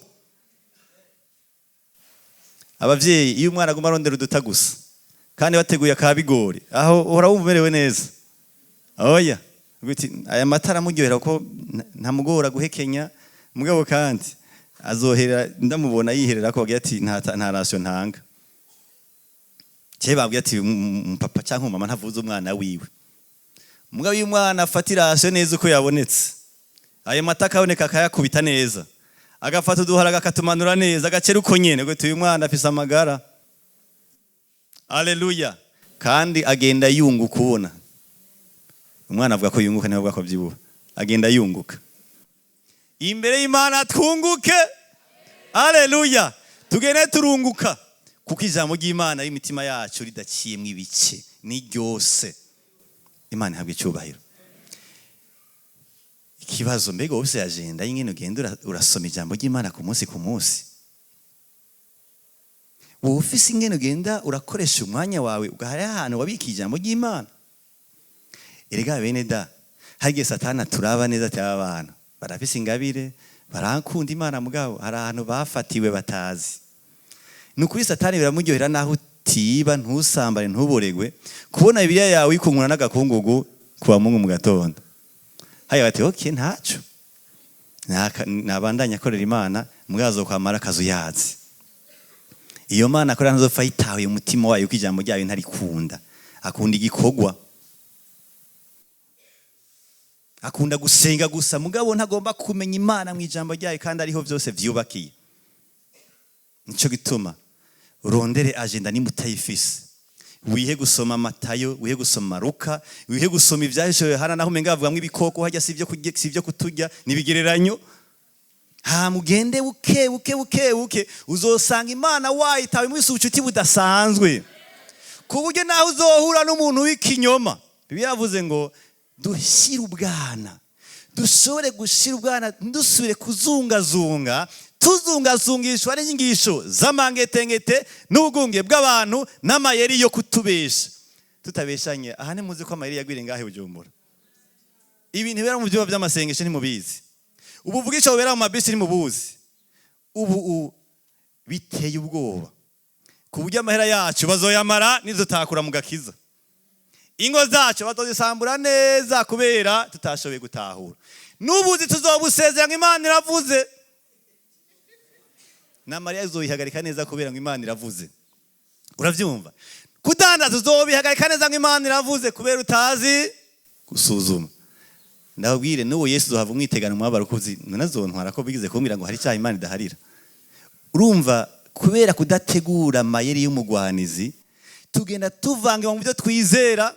Speaker 1: Abavyeyi, iyo umwana aguma arondera uduta gusa kandi bateguye akabigori, aho uhora wumva umerewe neza? Oya. Uti, aya mata aramuryohera kuko ntamugora guhekenya, mugabo kandi azohera ndamubona yiherera ko bagira ati nta ration ntanga. Cye babwiye ati papa cyangwa mama ntavuze umwana wiwe. Mugabo iyo umwana afata ration neza uko yabonetse, ayo mata akaboneka akayakubita neza, agafata uduharaga akatumanura neza, agacera uko nyene, ngo uyu mwana afise amagara. Aleluya. Kandi agenda yunguka. Ubona umwana avuga ko yunguka, niba avuga ko abyibuha, agenda yunguka. Imbere y'Imana twunguke. Aleluya. Tugende turunguka, kuko ijambo ry'Imana y'imitima yacu ridaciyemwo ibice ni ryose. Imana ihabwa icyubahiro. Ikibazo, mbega wowe ufise agenda y'ingene ugenda urasoma ijambo ry'Imana ku munsi ku munsi? Wowe ufise ingene ugenda urakoresha umwanya wawe, ugahari ahantu wabikiye ijambo ry'Imana? Erega bene da, hari igihe Satani aturaba neza ati aba bantu barafise ingabire, barankunda Imana, mugabo hari ahantu bafatiwe batazi. Ni ukuri Satani biramuryohera, naho utiba, ntusambane, ntuboregwe, kubona Bibiliya yawe ikungura n'agakungugu kuwa Mungu mu gatondo. Haya bati okay, ntaco. Nabandanya akorera Imana mwazo kwamara akazu yazi. Iyo Mana akorera ntazopfa yitahuye umutima wayo, ko ijambo ryayo ntarikunda. Akunda igikorwa, akunda gusenga gusa, mugabo ntagomba kumenya Imana mu ijambo ryayo, kandi ariho byose vyubakiye. Nico gituma urondere agenda nimba utayifise, wihe gusoma Matayo, wihe gusoma Luka, wihe gusoma Ibyahishuwe Yohana, naho umenga bavugamwo ibikoko hajya, si ibyo kurya, si ibyo kuturya, ni ibigereranyo. Ha mugende buke buke buke buke, uzosanga Imana wayitawe muri ubucuti budasanzwe, ku buryo naho uzohura n'umuntu w'ikinyoma. Bibiliya yavuze ngo dushyire ubwana, dushobore gushira ubwana, dusubire kuzungazunga, tuzungazungishwa n'inyigisho z'amangetengete n'ubwunge bw'abantu n'amayeri yo kutubesha. Tutabeshanye, aha ntimuzi ko amayeri yagwiriye ngahe Bujumbura? Ibintu bibera mu byumba by'amasengesho ntimubizi, ubuvugisho bubera mu mabisi ntimubuzi. Ubu biteye ubwoba, ku buryo amahera yacu bazoyamara nidutakura mu gakiza, ingo zacu bazozisambura neza kubera tutashoboye gutahura. N'ubuzi tuzobusezera ngo Imana iravuze, na Mariya izoyihagarika neza kubera ngo Imana iravuze. Uravyumva? Kudandaza uzobihagarika neza ngo Imana iravuze, kubera utazi gusuzuma. Ndababwire, n'uwo Yesu uzohava umwitegana umubabaro, kuzi nazontwara ko bigize kumbwira ngo hari icyaha Imana idaharira. Urumva, kubera kudategura amayeri y'umugwanizi, tugenda tuvanga mu byo twizera.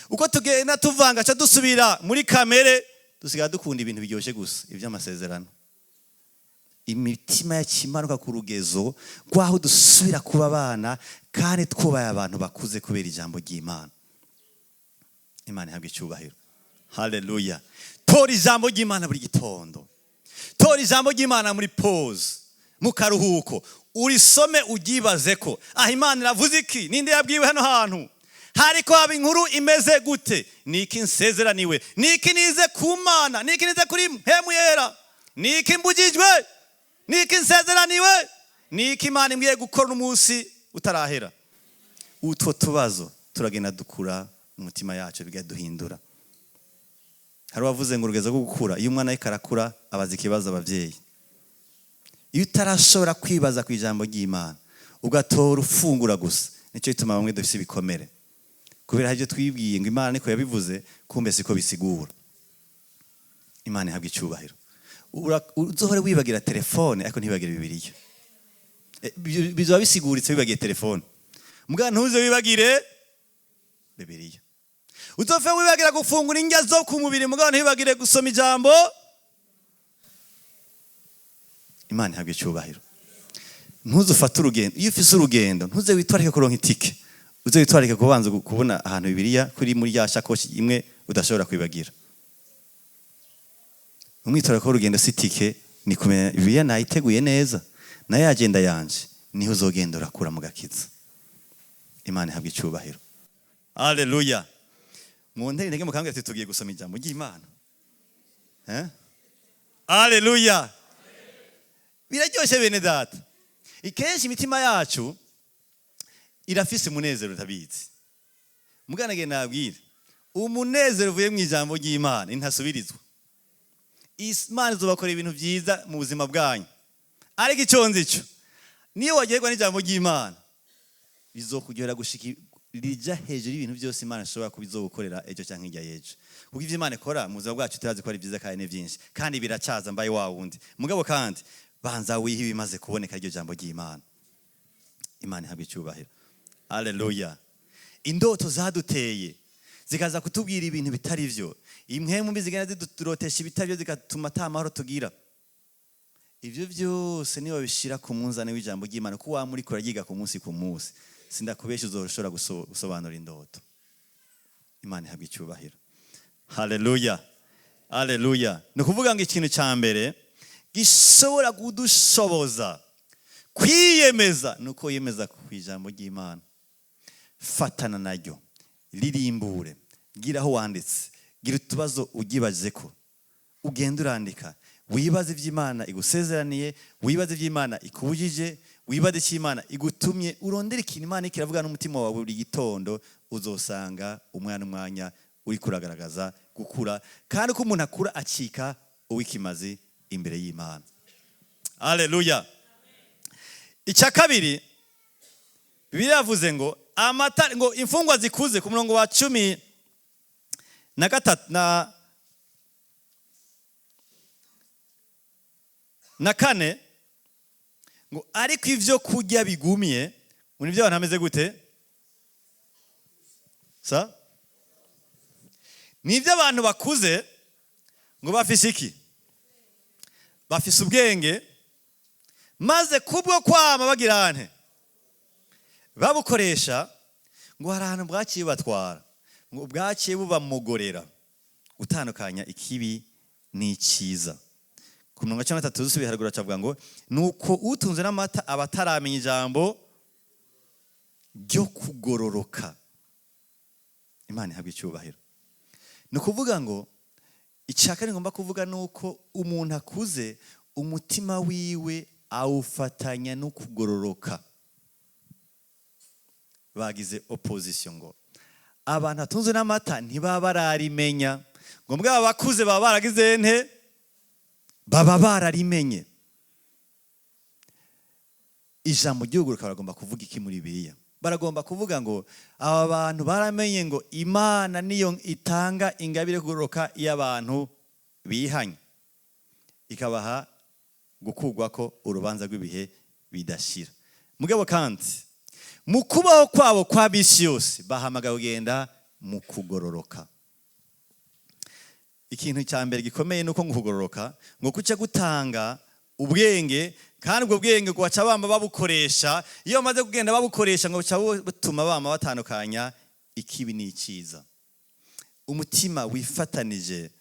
Speaker 1: Uko tugenda tuvanga, ca dusubira muri kamere, dusigara dukunda ibintu biryoshye gusa, iby'amasezerano. Imitima yakimanuka ku rugezo rw'aho dusubira kuba abana kandi twubaye abantu bakuze kubera ijambo ry'Imana. Imana ihabwa icyubahiro. Haleluya! Tora ijambo ry'Imana buri gitondo, tora ijambo ry'Imana muri pause, mu karuhuko, urisome, uryibaze ko aho Imana iravuze iki? Ninde yabwiwe hano hantu? Hariko haba inkuru imeze gute? Niki nsezeraniwe? Niki nize ku Mana? Niki nize kuri Mpwemu Yera? Niki mbujijwe? Niki nsezeraniwe? Niki Imana imbwiye gukora umunsi utarahera? Utwo tubazo turagenda dukura mu mutima yacu, bigaduhindura. Hari uwavuze ngo urugezo rwo gukura, iyo umwana ariko arakura abaza ikibazo ababyeyi. Iyo utarashobora kwibaza ku ijambo ry'Imana, ugatora ufungura gusa, nicyo gituma bamwe dufite ibikomere, kubera hari ibyo twibwiye ngo Imana niko yabivuze, kumbe siko bisigura. Imana ihabwa icyubahiro. Uzohore wibagira telefone, ariko ntibagire Bibiliya. Bizoba bisiguritse wibagiye telefone, mbwa ntuze wibagire Bibiliya. Uzopfe wibagira gufungura indya zo ku mubiri, mugabo ntibagire gusoma ijambo. Imana ihabwa icyubahiro. Ntuzufate urugendo, iyo ufise urugendo ntuze witwarike kuronka itike, uze witwarike kubanza kubona ahantu Bibiliya kuri muri ya shakoshi imwe udashobora kwibagira. Umwitwarariko w'urugendo si itike, ni kumenya Bibiliya nayiteguye neza nayo agenda yanje, niho uzogenda urakura mu gakiza. Imana ihabwa icyubahiro. Haleluya! Mu ntebe intege mukambwira ati tugiye gusoma ijambo ry'Imana. Eh? Haleluya! Biraryoshye, bene data. Ikenshi imitima yacu irafise umunezero utabizi. Muganage nabwire, umunezero uvuye mu ijambo ry'Imana intasubirizwa. Imana izobakora ibintu byiza mu buzima bwanyu, ariko icyo nzi cyo, niyo wagerwa n'ijambo ry'Imana, bizokuryohera gushika rija hejuru y'ibintu byose Imana ishobora kubizogukorera ejo cyangwa hirya y'ejo, kuko ivyo Imana ikora mu buzima bwacu turazi ko ari byiza kandi ni byinshi kandi biracaza. Mbaye wa wundi mugabo, kandi banza wihe ibimaze kuboneka iryo jambo ry'Imana. Imana ihabwa icyubahiro. Haleluya! Indoto zaduteye zikaza kutubwira ibintu bitari byo, impwemu mbi zigenda ziduturotesha ibitari byo, zigatuma ata mahoro tugira. Ibyo byose niba bishyira ku munzani w'ijambo ry'Imana, ko waba uriko uraryiga ku munsi ku munsi, sindakubesha, uzoshobora gusobanura indoto. Imana ihabwa icyubahiro. Haleluya, haleluya! Ni ukuvuga ngo ikintu cya mbere gishobora kudushoboza kwiyemeza ni uko wiyemeza ku ijambo ry'Imana. Fatana naryo, ririmbure, gira aho wanditse, gira utubazo ugibaze ko ugenda urandika, wibaze iby'Imana igusezeraniye, wibaze iby'Imana ikubujije, wibaze icyo Imana igutumye, urondere ikintu Imana ikiravuga n'umutima wawe buri gitondo. Uzosanga umwana umwanya uri kuragaragaza gukura, kandi uko umuntu akura acika uw'ikimazi. Imbere y'Imana. Aleluya. Icya kabiri, Bibiliya yavuze ngo amata, ngo imfungwa zikuze, ku murongo wa 13 na 4, ngo ariko ivyo kurya bigumye ngo nivyo abantu bameze gute? Sa nivyo abantu bakuze, ngo bafise iki? Bafise ubwenge, maze kubwo kwama bagira nte? Babukoresha, ngo hari ahantu bwaciye bubatwara, ngo bwaciye bubamugorera gutandukanya ikibi n'icyiza. Ku mirongo 13 dusubiye haruguru, acavuga ngo nuko utunze n'amata aba ataramenya ijambo ryo kugororoka. Imana ihabwa icyubahiro. Ni ukuvuga ngo icya kane ngomba kuvuga ni uko umuntu akuze umutima wiwe awufatanya no kugororoka. Bagize opposition ngo abantu batunzwe n'amata ntibaba bararimenya, ngo mbwa abakuze baba baragize nte? Baba bararimenye. Ijambo ry'ugororoka baragomba kuvuga iki muri Bibiliya? Baragomba kuvuga ngo aba bantu baramenye ngo Imana niyo itanga ingabire yo kugororoka iyo abantu bihanye, ikabaha gukurwa ko urubanza rw'ibihe bidashira. Mugabo kandi mu kubaho kwabo kwa bisi yose bahamagaye kugenda mu kugororoka. Ikintu cya mbere gikomeye ni uko ngo kugororoka ngo kuca gutanga ubwenge, kandi ubwo bwenge ngo baca bama babukoresha. Iyo bamaze kugenda babukoresha, ngo buca butuma bama batandukanya ikibi n'icyiza. Umutima wifatanije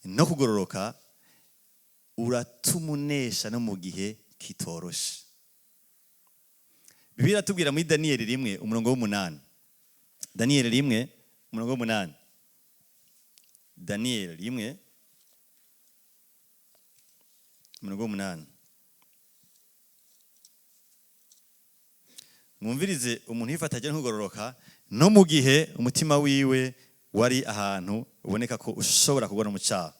Speaker 1: no kugororoka uratuma unesha no mu gihe kitoroshe. Bibiliya iratubwira muri Daniyeli 1 umurongo w'8. Daniyeli 1 umurongo w'8. Daniyeli 1 umurongo w'8. Mwumvirize umuntu yifatanyije no kugororoka no mu gihe umutima wiwe wari ahantu uboneka ko ushobora kubona mu cyaha.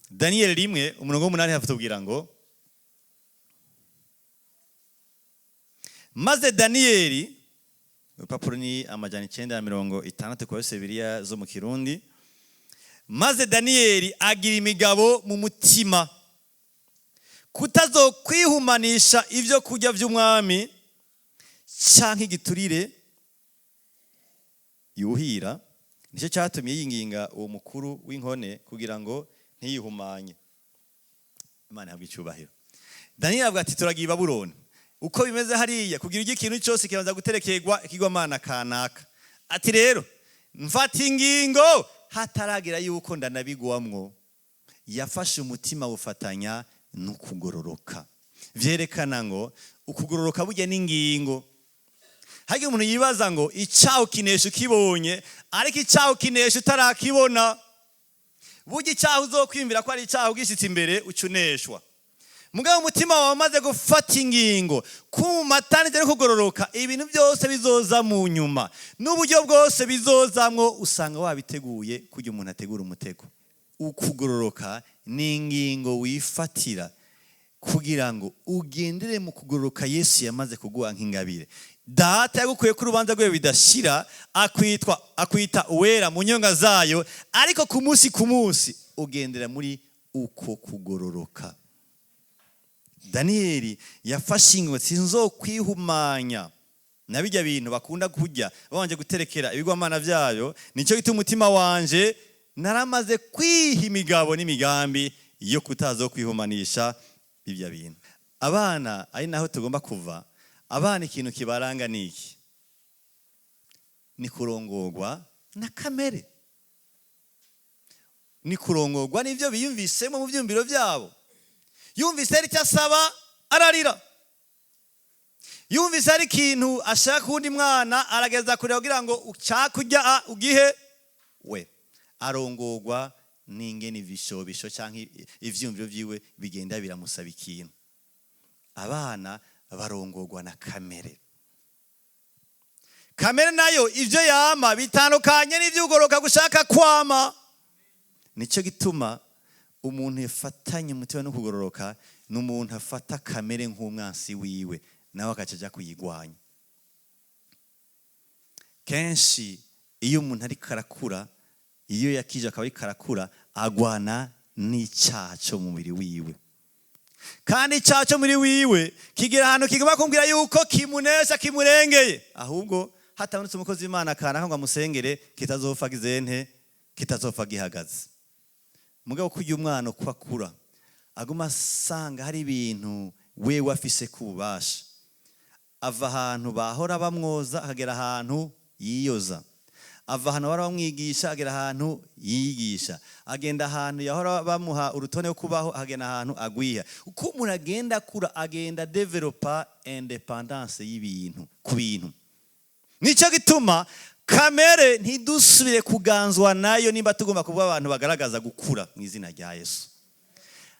Speaker 1: Daniyeli 1 umurongo w'8 hatubwira ngo maze Daniyeli, urupapuro ni 960 ku bose Bibiliya zo mu Kirundi, maze Daniyeli agira imigabo mu mutima kutazokwihumanisha ibyo kurya by'umwami canke igiturire yuhira. Nicyo cyatumye yinginga uwo mukuru w'inkone kugira ngo ntiyihumanye. Imana ihabwe icyubahiro. Daniyeli avuga ati turagiye i Babuloni, uko bimeze hariya kugira ujye ikintu cyose kibanza guterekerwa ikigwamana kanaka. Ati rero mfata ingingo hataragira yuko ndanabigwamwo. Yafashe umutima wufatanya no kugororoka. Vyerekana ngo ukugororoka burya n'ingingo. Hari umuntu yibaza ngo icyaha ukinesha ukibonye, ariko icyaha ukinesha utarakibona. Burya icyaha uzokwiyumvira ko ari icyaha ugishitse imbere ucuneshwa. Mugabo umutima wawe umaze gufata ingingo kumatanije no kugororoka, ibintu byose bizoza mu nyuma n'uburyo bwose bizozamwo usanga wabiteguye. Kugira umuntu ategura umutego, ukugororoka ni ingingo wifatira kugira ngo ugendere mu kugororoka Yesu yamaze kuguha nk'ingabire. Data yagukuye ku rubanza rwe bidashira, akwita uwera mu nyonga zayo, ariko ku munsi ku munsi ugendera muri uko kugororoka. Daniyeli yafashe ingingo, sinzokwihumanya na bijya bintu bakunda kurya babanje guterekera ibigwamana byayo. Nicyo gituma umutima wanje naramaze kwiha imigabo n'imigambi yo kutazo kwihumanisha ibya bintu. Abana ari naho tugomba kuva. Abana ikintu kibaranga ni iki? Ni kurongorwa na kamere, ni kurongorwa n'ibyo biyumvisemo mu byumviro byabo. Yumvise hari icyo asaba ararira, yumvise hari ikintu ashaka undi mwana arageza kureba kugira ngo ucyakurya ugihe we. Arongorwa n'ingene ibishobisho cyangwa ivyumviro vyiwe bigenda biramusaba ikintu. Abana barongorwa na kamere. Kamere nayo ivyo yama bitandukanye n'ivyugoroka gushaka kwama. Nicyo gituma Umuntu yafatanye umutima no kugororoka ni umuntu afata kamere nk'umwansi wiwe, nawe agaca ajya kuyigwanya. Kenshi iyo umuntu ariko arakura, iyo yakije akaba ariko arakura, agwana n'icyaha cyo mu mubiri wiwe, kandi icyaha cyo muri wiwe kigera ahantu kigomba kumbwira yuko kimunesha, kimurengeye. Ahubwo hatabonetse umukozi w'Imana kanaka ngo amusengere, kitazopfa gizente, kitazopfa gihagaze. Mugabo ko uyu mwana uko akura aguma asanga hari ibintu wewe afise ku bubasha, ava ahantu bahora bamwoza akagera ahantu yiyoza, ava ahantu bahora bamwigisha agera ahantu yigisha, agenda ahantu yahora bamuha urutonde rwo kubaho, agenda ahantu agwiha. Uko umuntu agenda akura, agenda developa indépendance y'ibintu ku bintu. Nicyo gituma kamere ntidusubire kuganzwa nayo nimba tugomba kuba abantu bagaragaza gukura mu izina rya Yesu.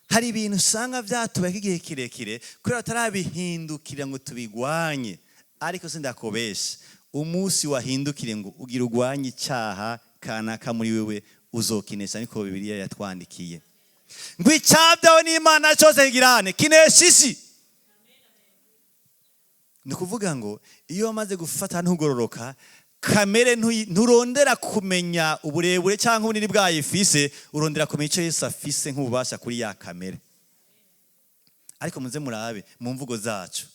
Speaker 1: Hari ibintu usanga byatubayeho igihe kirekire kubera batarabihindukira ngo tubigwanye. Ariko sindakobesha, umunsi wahindukire ngo ugira ugwanye icyaha kanaka muri wewe, uzokinesha. Niko Bibiliya yatwandikiye ngo icyabyawe n'Imana cyose kigirane kinesha isi. Ni ukuvuga ngo iyo wamaze gufata ntugororoka, kamere nturondera kumenya uburebure cyangwa ubunini bwayo ifise, urondera kumenya icyo Yesu afise nk'ububasha kuri ya kamere. Ariko muze murabe mu mvugo zacu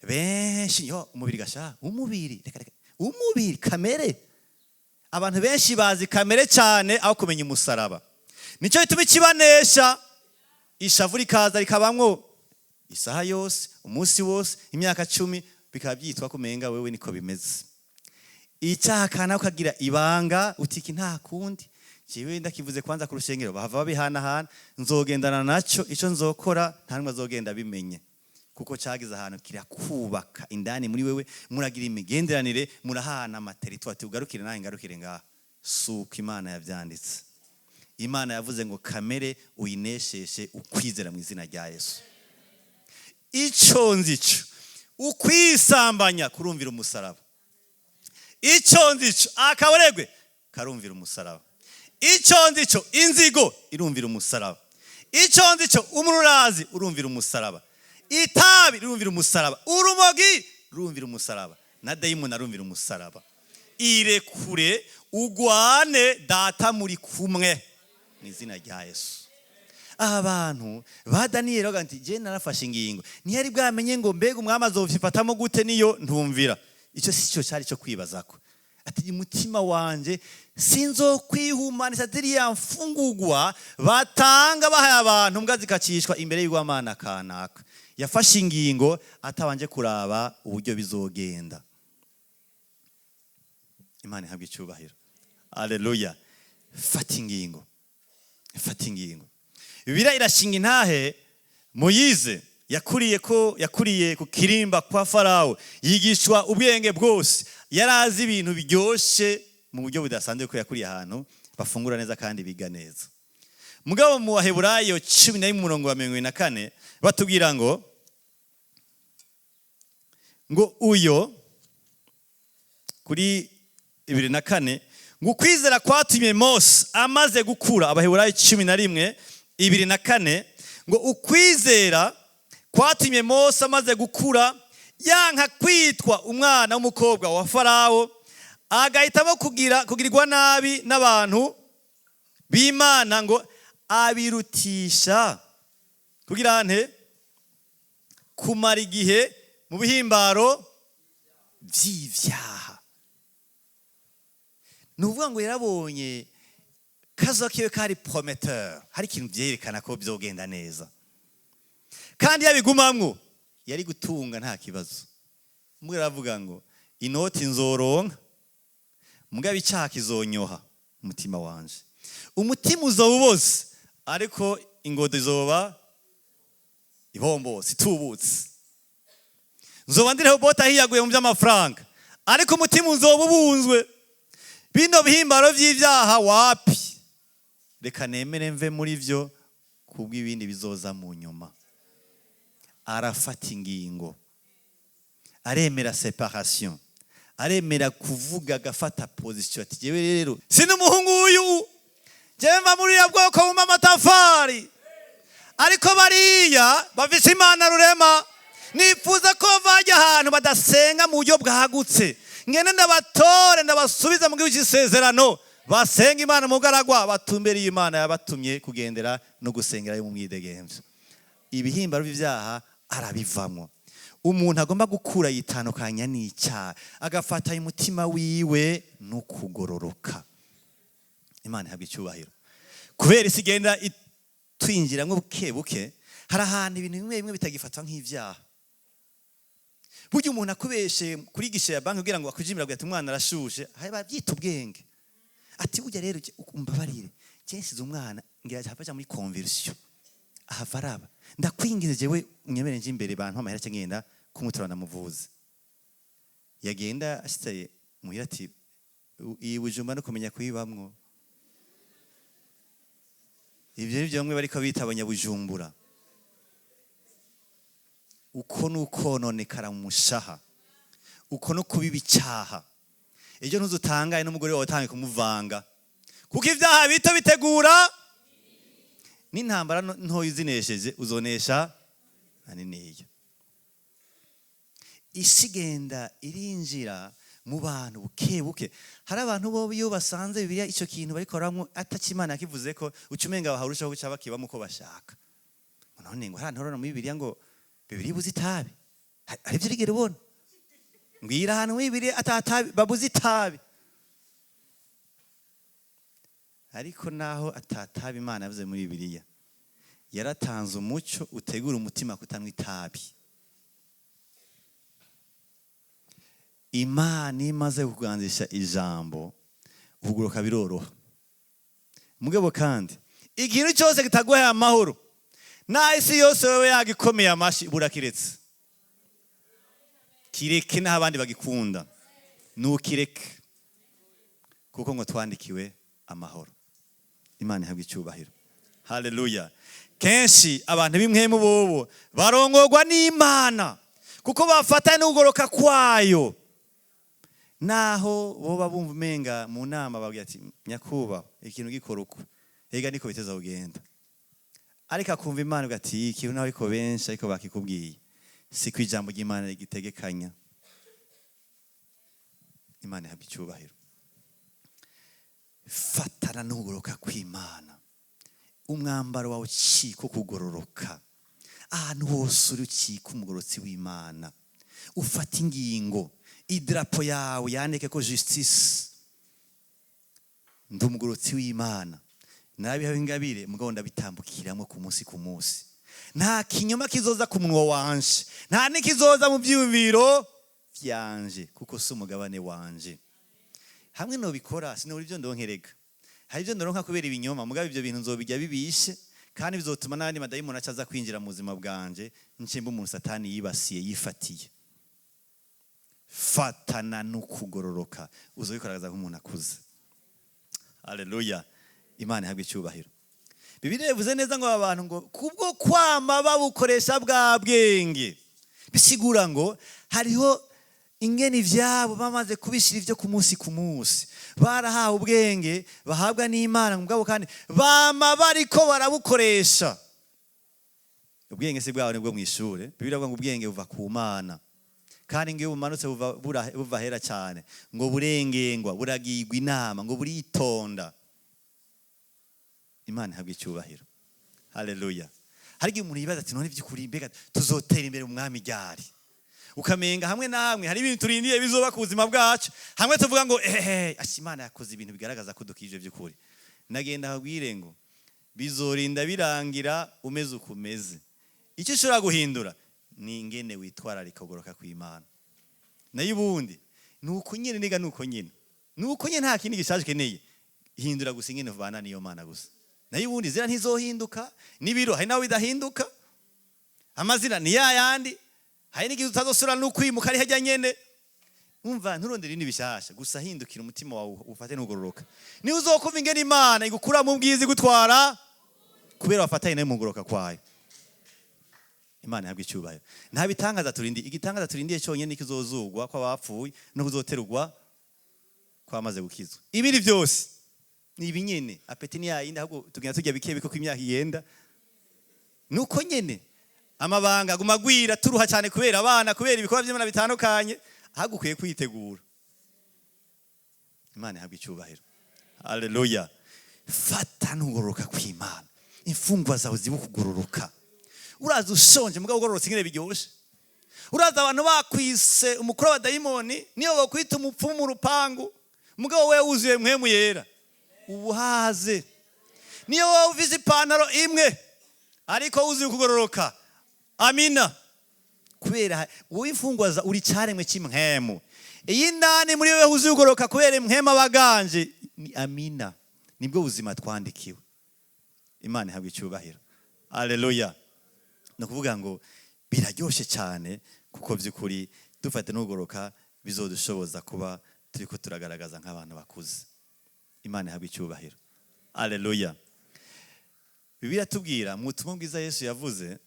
Speaker 1: benshi: "Yo, umubiri gasha, umubiri, reka reka, umubiri, kamere." Abantu benshi bazi kamere cyane aho kumenya umusaraba. Nicyo gituma ikibanesha, ishavu rikaza rikabamwo isaha yose, umunsi wose, imyaka 10, bikaba byitwa kumenga wewe niko bimeze. Icyaha kana ukagira ibanga utiki nta kundi, jewe ndakivuze kwanza ku rushengero bahava babihanahana, nzogendana nacyo, icyo nzokora nta numwe azogenda bimenye, kuko cyagize ahantu kirakubaka indani muri wewe. Muragira imigenderanire, murahana ama territoires, ati ugarukire nawe ngarukire ngaha. Suko Imana yabyanditse. Imana yavuze ngo kamere uyinesheshe ukwizera mu izina rya Yesu. Icyo nzi cyo, ukwisambanya kurumvira umusaraba. Icyo nzi cyo, akaboregwe karumvira umusaraba. Icyo nzi cyo, inzigo irumvira umusaraba. Icyo nzi cyo, umururazi urumvira umusaraba, itabi rirumvira umusaraba, urumogi rurumvira umusaraba, na dayimoni arumvira umusaraba. Irekure ugwane, Data muri kumwe mu izina rya Yesu. Abantu ba Daniyeli bavuga ati: "Je narafashe ingingo." Ntiyari bwamenye ngo mbega umwami azobifatamo gute niyo ntumvira. Icyo si cyo cyari cyo kwibazako. Ati: "Umutima wanje sinzokwihumanisha ziriya mfungugwa batanga bahaye abantu mbwa zikacishwa imbere y'urwamana kanaka." Yafashe ingingo atabanje kuraba uburyo bizogenda. Imana ihabwa icyubahiro, aleluya. Fata ingingo, fata ingingo. Bibiliya irashinga intahe. Moyize yakuriye ko yakuriye ku kirimba kwa Farawo, yigishwa ubwenge bwose, yari azi ibintu biryoshye mu buryo budasanzwe, ko yakuriye ahantu bafungura neza kandi biga neza. Mugabo mu Baheburayo 11 umurongo wa 74 batubwira ngo uyo kuri 24 ngo ukwizera kwatumye Mose amaze gukura. Abaheburayo 11:24 ngo ukwizera kwatumye Mose amaze gukura yanka kwitwa umwana w'umukobwa wa Farawo, agahitamo kugira kugirirwa nabi n'abantu b'Imana, ngo abirutisha kugira nte? Kumara igihe mu bihimbaro by'ibyaha. Ni ukuvuga ngo yarabonye kazoza kiwe kari prometteur, hari ikintu byerekana ko byogenda neza, kandi yabigumamwo yari gutunga nta kibazo. Mbwa aravuga ngo inoti nzoronka, mugabo icyaha kizonyoha umutima wanje, umutima uzoba uboze, ariko ingodo izoba ibombose itubutse. Nzoba ndi Rehobota hiyaguye mu by'amafaranga, ariko umutima uzoba ubunzwe. Bino bihimbaro by'ibyaha wapi, reka nemere mve muri byo kubw'ibindi bizoza mu nyuma. Arafata ingingo, aremera séparation, aremera kuvuga, agafata position, ati: "Jewe rero si n'umuhungu w'uyu." Jewe mva muri uriya bwoko bumba amatafari, ariko bariya bafise Imana rurema. Nifuza ko bajya ahantu badasenga mu buryo bwagutse, ngende ndabatore, ndabasubiza mu gihugu cy'isezerano, basenga Imana mu bugaragwa, batumbereye Imana yabatumye kugendera no gusengerayo mu mwidegemvyo. Ibihimbaro by'ibyaha arabivamwo. Umuntu agomba gukura yitandukanya n'icyaha, agafata umutima wiwe no kugororoka. Imana ihabwa icyubahiro. Kubera isi igenda itwinjiramo buke buke, hari ahantu ibintu bimwe bimwe bitagifatwa nk'ibyaha. Burya umuntu akubeshe kuri guichet ya banki kugira ngo akujimira, ati umwana arashushe, hari babyita ubwenge. Ati burya rero umbabarire, nsize umwana ngira hava aja muri convulsion, ahava araba, ndakwinginze jewe unyemere nje imbere, bantu amahera cyangwa ngenda kumutora ndamuvuze. Yagenda ashitse muhira ati iyi Bujumba no kumenya kuyibamwo. Ibyo ni byo bamwe bariko bita abanyabujumbura. Uko ni ukononekara mu mushaha, uko no kubiba icyaha. Ejo ntuzutangaye n'umugore wawe utangiye kumuvanga, kuko ibyaha bito bitegura n'intambara ntoya. Uzinesheje uzonesha niniya. Isi igenda irinjira mu bantu buke buke. Hari abantu bo iyo basanze Bibiliya icyo kintu barikoramwo atacimana yakivuze ko, uca umenga baharushaho guca bakibamo uko bashaka. None ngo hariya ntorora muri Bibiliya ngo Bibiliya ibuze itabi? Hari ibyo urigera ubona? Mbwira ahantu muri Bibiliya atatabi babuze itabi. Ariko naho atatabi Imana yavuze muri Bibiliya, yaratanze umuco utegura umutima kutanywa itabi. Imana imaze kuganzisha ijambo, kuguruka biroroha. Mugabo kandi ikintu cyose kitaguhaye amahoro, na isi yose wewe yagikomeye amashi, burakiretse, kireke n'aho abandi bagikunda, nukireke, kuko ngo twandikiwe amahoro. Imana ihabwa icyubahiro. Haleluya. Kenshi abantu b'imwemu bobo barongorwa n'Imana kuko bafatanye n'ugoroka kwayo. Naho boba bumva umenga mu nama babwira ati nyakubahwa ikintu gikora uko, ega niko biteza kugenda, ariko akumva Imana ivuga ati ikintu naho ariko benshi ariko bakikubwiye siko ijambo ry'Imana rigitegekanya. Imana ihabwa icyubahiro. Fatana n'ugoroka kw'Imana, umwambaro wawe ucika kugororoka. Ahantu hose uri ucika umugororotsi w'Imana. Ufata ingingo, idarapo yawe yandike ko justice, ndi umugororotsi w'Imana, nabihawe ingabire, mugabo ndabitambukiramo ku munsi ku munsi. Nta kinyoma kizoza ku munwa wanje, nta n'ikizoza mu byiyumviro byanje, kuko si umugabane wanje. Hamwe nobikora sinobura ibyo ndonkerega. Hari ibyo ndonka kubera ibinyoma, mugabo ibyo bintu nzobijya bibishe, kandi bizotuma n'andi madayimoni acaza kwinjira mu buzima bwanje, nce mba umuntu Satani yibasiye yifatiye. Fatana n'ukugororoka, uzobikoragaza nk'umuntu akuze. Haleluya. Imana ihabwe icyubahiro. Bibiliya bivuze neza ngo aba bantu ngo kubwo kwama babukoresha bwa bwenge, bisigura ngo hariho ingene ivyabo bamaze kubishira ivyo ku munsi ku munsi, barahawe ubwenge bahabwa n'Imana, mugabo kandi bama bariko barabukoresha. Ubwenge si bwabo, nibwo mw'ishure. Bibiliya ivuga ngo ubwenge buva ku Mana, kandi ngo iyo bumanutse buva hera cyane, ngo burengengwa, buragirwa inama, ngo buritonda. Imana ihabwa icyubahiro. Haleluya. Hari igihe umuntu yibaza ati none by'ukuri mbega tuzotera imbere mu mwami ryari? Ukamenga hamwe na hamwe hari ibintu turindiye bizoba ku buzima bwacu, hamwe tuvuga ngo ehe, asha Imana yakoze ibintu bigaragaza ko dukije by'ukuri. Nagenda habwire ngo bizorinda birangira umeze uko umeze. Icyo ushobora guhindura ni ingene witwararika kugoroka kw'Imana. Nayo ubundi ni uko nyene, niga ni uko nyene, ni uko nyene, nta kindi gishaje ukeneye. Hindura gusa ingene uvana n'iyo Mana gusa. Nayo ubundi zira ntizohinduka, n'ibiro hari nawe bidahinduka, amazina ni ya yandi, hari n'igihe utazosubira no kwimuka ari hajya nyene. Umva, nturondere ibindi bishasha, gusa hindukira umutima wawe ufate n'ugororoka. Niba uzokumva ingene Imana igukura mu bwiza igutwara kubera wafatanye nayo mu kugororoka kwayo. Imana ihabwe icyubahiro. Nta bitangaza turindiye. Igitangaza turindiye cyonyine ni kizozugwa kw'abapfuye no kuzoterugwa kwamaze gukizwa. Ibindi byose Ni ibi nyene, appétit ni yayindi, ahubwo tugenda turya bike bike uko imyaka igenda. Nuko nyene amabanga aguma agwira, turuha cyane kubera abana, kubera ibikorwa by'Imana bitandukanye. Ahubwo ukwiye kwitegura. Imana ihabwa icyubahiro. Haleluya. Fata n'ugororoka kw'Imana, imfungwa zawe zibe ukugororoka. Uraza ushonje, mugabo ugororotse, ingene biryoshe. Uraza abantu bakwise umukuru w'abadayimoni, niyo bakwita umupfumu mu rupangu, mugabo wewe wuzuye Mpwemu Yera, ubuhaze. Niyo wowe ufise ipantaro imwe ariko wuzuye ukugororoka, amina. Kubera wowe imfungwa za uri cyaremwe cy'impwemu, iyi indani muri wewe wuzuye ukugororoka, kubera impwemu abaganje ni amina. Nibwo buzima twandikiwe. Imana ihabwa icyubahiro. Aleluya. Ni ukuvuga ngo biraryoshe cyane, kuko by'ukuri dufate n'ugororoka bizodushoboza kuba turi ko turagaragaza nk'abantu bakuze. Imana ihabwa icyubahiro. Aleluya. Bibiliya tubwira mu butumwa bwiza Yesu yavuze,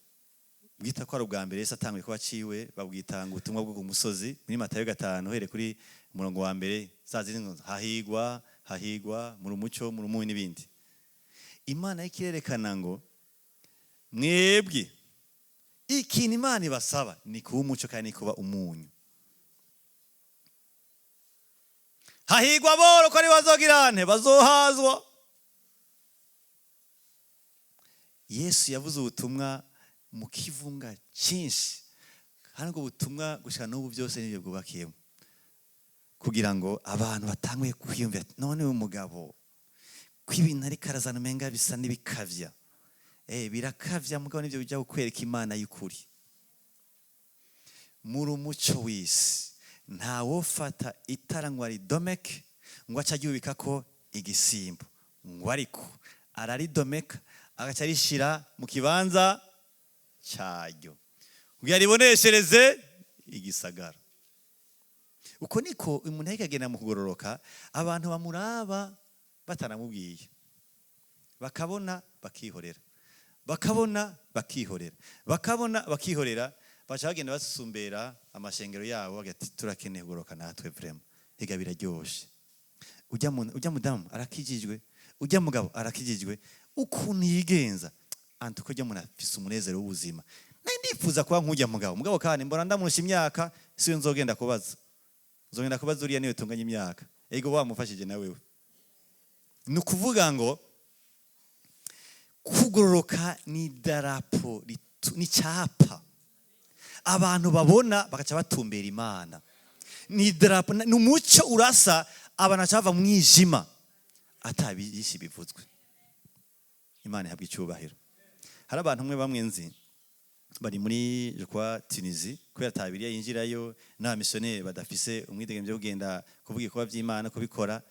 Speaker 1: bwita ko ari ubwa mbere Yesu atanguye kuba aciwe, babwita ngo ubutumwa bwo ku musozi, muri Matayo 5, uhereye kuri umurongo wa mbere, za zindi ngo hahigwa, hahigwa muri umucyo, muri umunyu n'ibindi. Imana ikirerekana ngo mwebwe ikintu Imana ibasaba ni kuba umucyo kandi ni kuba umunyu. Hahigwa aboro ko ari bazogirane bazohazwa. Yesu yavuze ubutumwa mu kivunga cyinshi, kandi ubwo butumwa gushika n'ubu byose nibyo bwubakiyemo, kugira ngo abantu batanguye kwiyumvira, none uyu mugabo ko ibintu ariko arazana umenga bisa n'ibikavya. Birakavya, mugabo nibyo bijya kukwereka Imana y'ukuri. Muri umuco w'isi, ntawofata itara ngo aridomeke ngo ace aryubika ko igisimbo, ngo ariko araridomeka agaca arishira mu kibanza cyaryo kugira riboneshereze igisagara. Uko niko umuntu ariko agenda mu kugororoka, abantu bamuraba batanamubwiye, bakabona bakihorera, bakabona bakihorera, bakabona bakihorera, baca bagenda basumbera amashengero yabo, bagati turakeneye kugororoka natwe vraiment, ega biraryoshe. Ujya mudamu arakijijwe, ujya mugabo arakijijwe, ukuntu yigenza antuko ujya muntu afise umunezero w'ubuzima. Nari ndifuza kuba nk'ujya mugabo, mugabo kandi mbona ndamurusha imyaka, siwe nzogenda kubaza, nzogenda kubaza uriya niwe tunganya imyaka. Ego wamufashije na wewe. Ni ukuvuga ngo kugororoka ni idarapo, ni cyapa abantu babona bagaca batumbera Imana. Ni idarapo, ni umucyo urasa, abantu baca bava mu mwijima atabiyishi bivuzwe. Imana ihabwa icyubahiro. Hari abantu umwe bamwe nzi bari muri je crois Tunisie, kubera atabiriya yinjirayo n'abamisiyoneri badafise umwidegemvyo wo kugenda kuvuga ibikorwa by'Imana kubikora.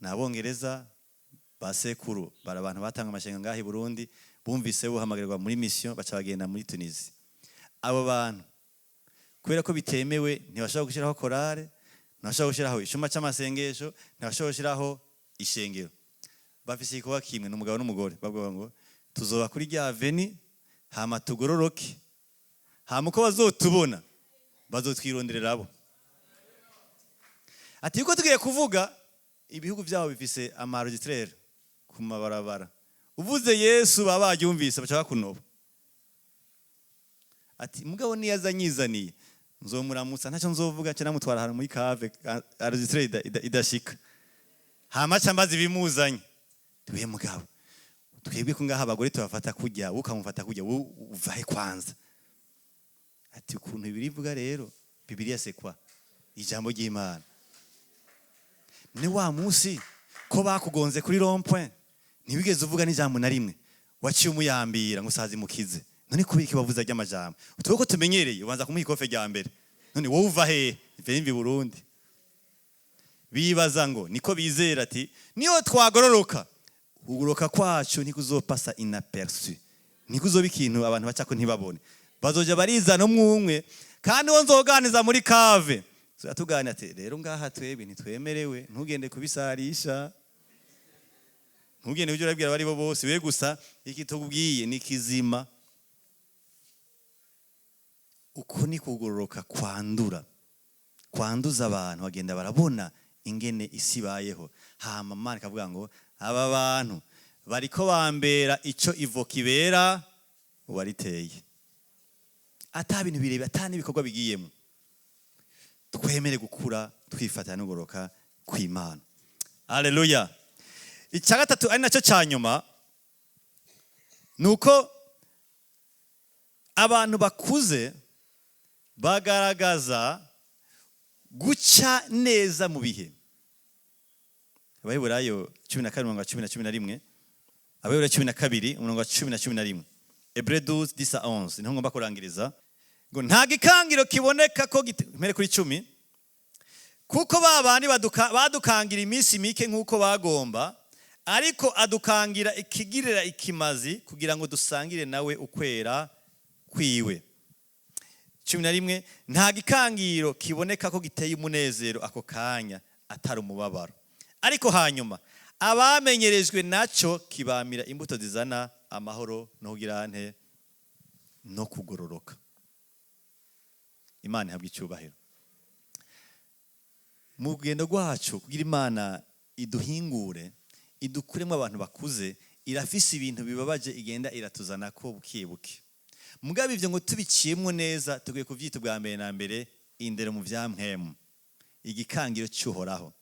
Speaker 1: Ni Abongereza ba sekuru, bari abantu batanga amashenga ngaho i Burundi, bumvise buhamagarirwa muri mission, baca bagenda muri Tunisie. Abo bantu kubera ko bitemewe ntibashobora gushyiraho korale, ntibashobora gushyiraho icyumba cy'amasengesho, ntibashobora gushyiraho ishengero. Bafise igikorwa kimwe, ni umugabo n'umugore, bavuga ngo tuzoba kuri rya veni, hama tugororoke, hama uko bazotubona bazotwironderera abo. Ati yuko tugiye kuvuga ibihugu byabo bifise amaregistrere ku mabarabara, uvuze Yesu baba baryumvise baca bakunoba. Ati mugabo niyo azanyizaniye nzomuramutsa, ntacyo nzovuga, nce namutwara ahantu muri cave registrere idashika, hama aca mbaza ibimuzanye. Tuye mugabo twebwe ko ngaha abagore tubafata kurya, wowe ukamufata kurya, wowe uvahe kwanza. Ati ukuntu Bibiliya ivuga rero, Bibiliya c'est quoi? Ijambo ry'Imana. Ni wa munsi ko bakugonze kuri rond-point, ntibigeze uvuga n'ijambo na rimwe, waciye umuyambira ngo usaze mukize. None kubera iki wavuze ry'amajambo? Utwo ko tumenyereye ubanza kumuha ikofe rya mbere. None wowe uva hehe? Mve mvi Burundi. Bibaza ngo niko bizera, ati niyo twagororoka, kugoroka kwacu ntikuzopasa inaperçu, ntikuzoba ikintu abantu bacako ntibabone, bazoja barizana umwe, kandi uwo nzoganiza muri cave tuganira ati rero ngaha twebwe ntitwemerewe, ntugende kubisarisha, ntugende ujye urabwira abari bo bose, we gusa iki tubwiye ni kizima. Uko ni kugororoka kwandura, kwanduza abantu bagenda barabona Ingene isi ibayeho, hama Imana ikavuga ngo aba bantu bariko bambera ico ivoka ibera uwariteye, ata bintu birebe, ata n'ibikorwa bigiyemo. Twemere gukura twifatanya n'ugoroka kw'Imana. Haleluya! Icya gatatu, ari nacyo cya nyuma, ni uko abantu bakuze bagaragaza guca neza mu bihe. Abaheburayo 12 umurongo wa 10 na 11. Abaheburayo 12 umurongo wa 10 na 11. Hébreux 12 10 à 11, niho ngomba kurangiriza. Ngo nta gikangiro kiboneka ko mpere kuri 10. Kuko ba bandi badukangira iminsi mike nk'uko bagomba, ariko adukangira ikigirira ikimazi, kugira ngo dusangire nawe ukwera kwiwe. 11: nta gikangiro kiboneka ko giteye umunezero ako kanya, atari umubabaro, ariko hanyuma abamenyerejwe nacyo kibamira imbuto zizana amahoro no kugira nte? No kugororoka. Imana ihabwa icyubahiro. Mu rugendo rwacu, kugira Imana iduhingure, idukuremo abantu bakuze, irafise ibintu bibabaje igenda iratuzana ko buke buke. Mugabo ibyo ngo tubiciyemo neza, tukwiye kubyita ubwa mbere na mbere indero mu bya mpwemu, igikangiro cy'Uhoraho.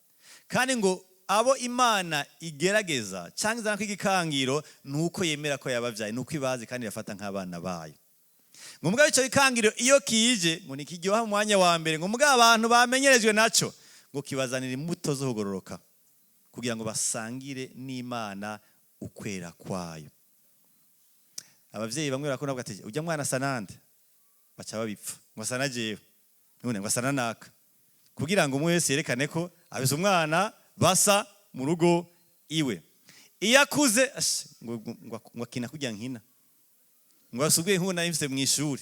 Speaker 1: Kandi ngo abo Imana igerageza cyangwa izana ko igikangiro, ni uko yemera ko yababyaye, ni uko ibazi kandi irafata nk'abana bayo. Ngo mugabo icyo gikangiro iyo kije, ngo nikiryoha mu mwanya wa mbere, ngo mugabo abantu bamenyerejwe nacyo, ngo kibazanira imbuto zo kugororoka, kugira ngo basangire n'Imana ukwera kwayo. Abavyeyi bamwe barakunda bavuga ati: "Ujya mwana asa nande?" Baca babipfa ngo asa na jewe, none ngo asa na naka, kugira ngo umwe wese yerekane ko afise umwana basa mu rugo iwe. Iyo akuze, ash, ngo akina kurya nkina, ngo asubwiye nk'ubu nari mfise mu ishuri.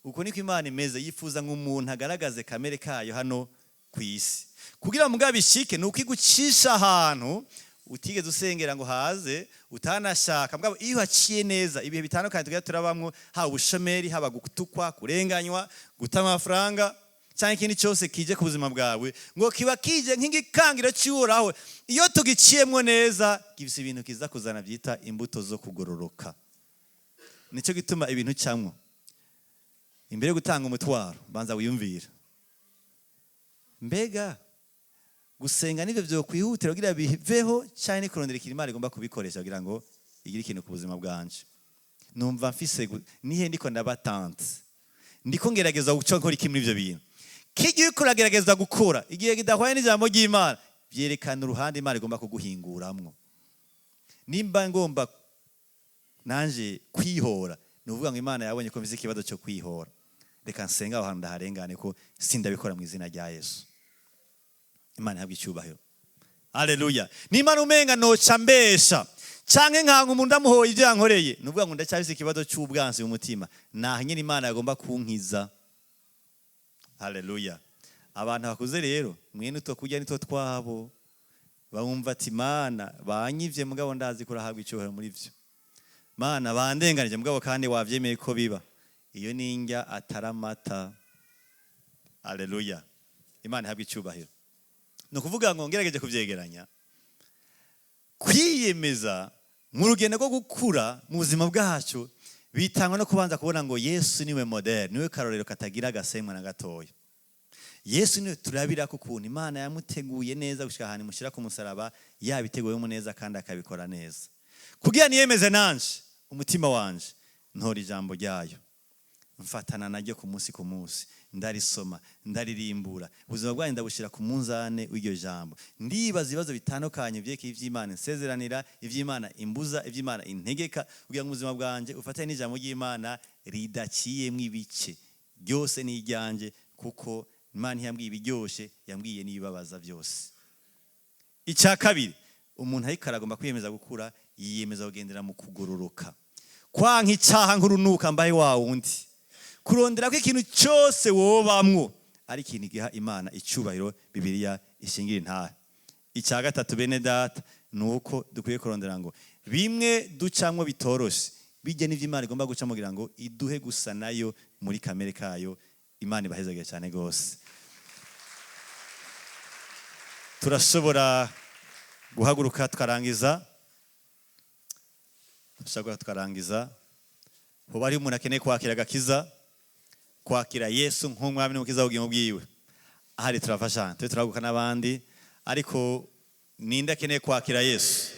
Speaker 1: Uko niko Imana imeze, yifuza ngo umuntu agaragaze kamere kayo hano ku isi. Kugira ngo bishike, ni uko igucisha ahantu utigeze usengera ngo haze, utanashaka. Mugabo iyo uhaciye neza ibihe bitandukanye tugenda turabamwo, haba ubushomeri, haba gutukwa, kurenganywa, guta amafaranga, cyangwa ikindi cyose kije ku buzima bwawe, ngo kiba kije nk'igikangiro cy'Uhoraho. Iyo tugiciyemwo neza, gifise ibintu kiza kuzana byita imbuto zo kugororoka. Nicyo gituma ibintu cyamwo, imbere yo gutanga umutwaro, banza wiyumvira: mbega gusenga nivyo vyokwihutira kugira biveho, cyane kurondera ikintu Imana igomba kubikoresha kugira ngo igire ikintu ku buzima bwanje? Numva mfise nihe ndiko ndabatante, ndiko ngerageza guca nkora iki muri ivyo bintu? Kijya uriko uragerageza gukora igihe kidahwanye n'ijambo ry'Imana, byerekana uruhande Imana igomba kuguhinguramwo. Nimba ngomba nanje kwihora, ni ukuvuga ngo Imana yabonye ko mfise ikibazo cyo kwihora. Reka nsenga aho hantu ndaharengane, ko sindabikora mu izina rya Yesu. Imana ihabwa icyubahiro. Haleluya! Nimba umenga noca mbesha canke nkanga umuntu ndamuhoye ibyo yankoreye, ni ukuvuga ngo ndacyafise ikibazo cy'ubwansi mu mutima, naho nyine Imana yagomba kunkiza. Haleluya! Abantu bakuze rero, mwene utwo kurya nitwo twabo, bumva ati: "Mana, banyivye, mugabo ndazi ko urahabwa icyubahiro muri vyo. Mana, bandenganije, mugabo kandi wavyemeye ko biba." Iyo ni indya atari amata. Haleluya! Imana ihabwa icyubahiro. Ni ukuvuga ngo ngerageje kubyegeranya, kwiyemeza mu rugendo rwo gukura mu buzima bwacu bitangwa no kubanza kubona ngo Yesu niwe modèle, niwe karorero katagira agasemwa na gatoya. Yesu niwe turabira ko ukuntu Imana yamuteguye neza gushika ahantu imushyira ku musaraba, yabiteguyemo neza kandi akabikora neza. Kugira niyemeze nanje umutima wanje, ntora ijambo ryayo, mfatana naryo ku munsi ku munsi, ndarisoma, ndaririmbura, ubuzima bwanjye ndabushyira ku munzane w'iryo jambo. Ndibaza ibibazo bitandukanye byerekeye iby'Imana insezeranira, iby'Imana imbuza, iby'Imana integeka, kugira ngo ubuzima bwanjye ufatane n'ijambo ry'Imana ridaciyemo ibice. Ryose ni iryanjye, kuko Imana ntiyambwiye ibiryoshe, yambwiye n'ibibabaza byose. Icya kabiri, umuntu ariko aragomba kwiyemeza gukura, yiyemeza kugendera mu kugororoka, kwanka icyaha nk'urunuka, mbaye wa wundi, kurondera ko ikintu cyose wobamwo ari ikintu giha Imana icyubahiro, Bibiliya ishingira intahe. Icya gatatu, bene data, ni uko dukwiye kurondera ngo bimwe ducamwo bitoroshe bijya n'ibyo Imana igomba gucamo kugira ngo iduhe gusa nayo muri kamere kayo. Imana ibahezagire cyane rwose. Turashobora guhaguruka tukarangiza. Turashobora tukarangiza. Hoba hariho umuntu akeneye kwakira agakiza, kwakira Yesu nk'umwami n'umukiza w'ubugingo bwiwe. Ahari turafashanya, tube turahaguruka n'abandi, ariko ninde akeneye kwakira Yesu?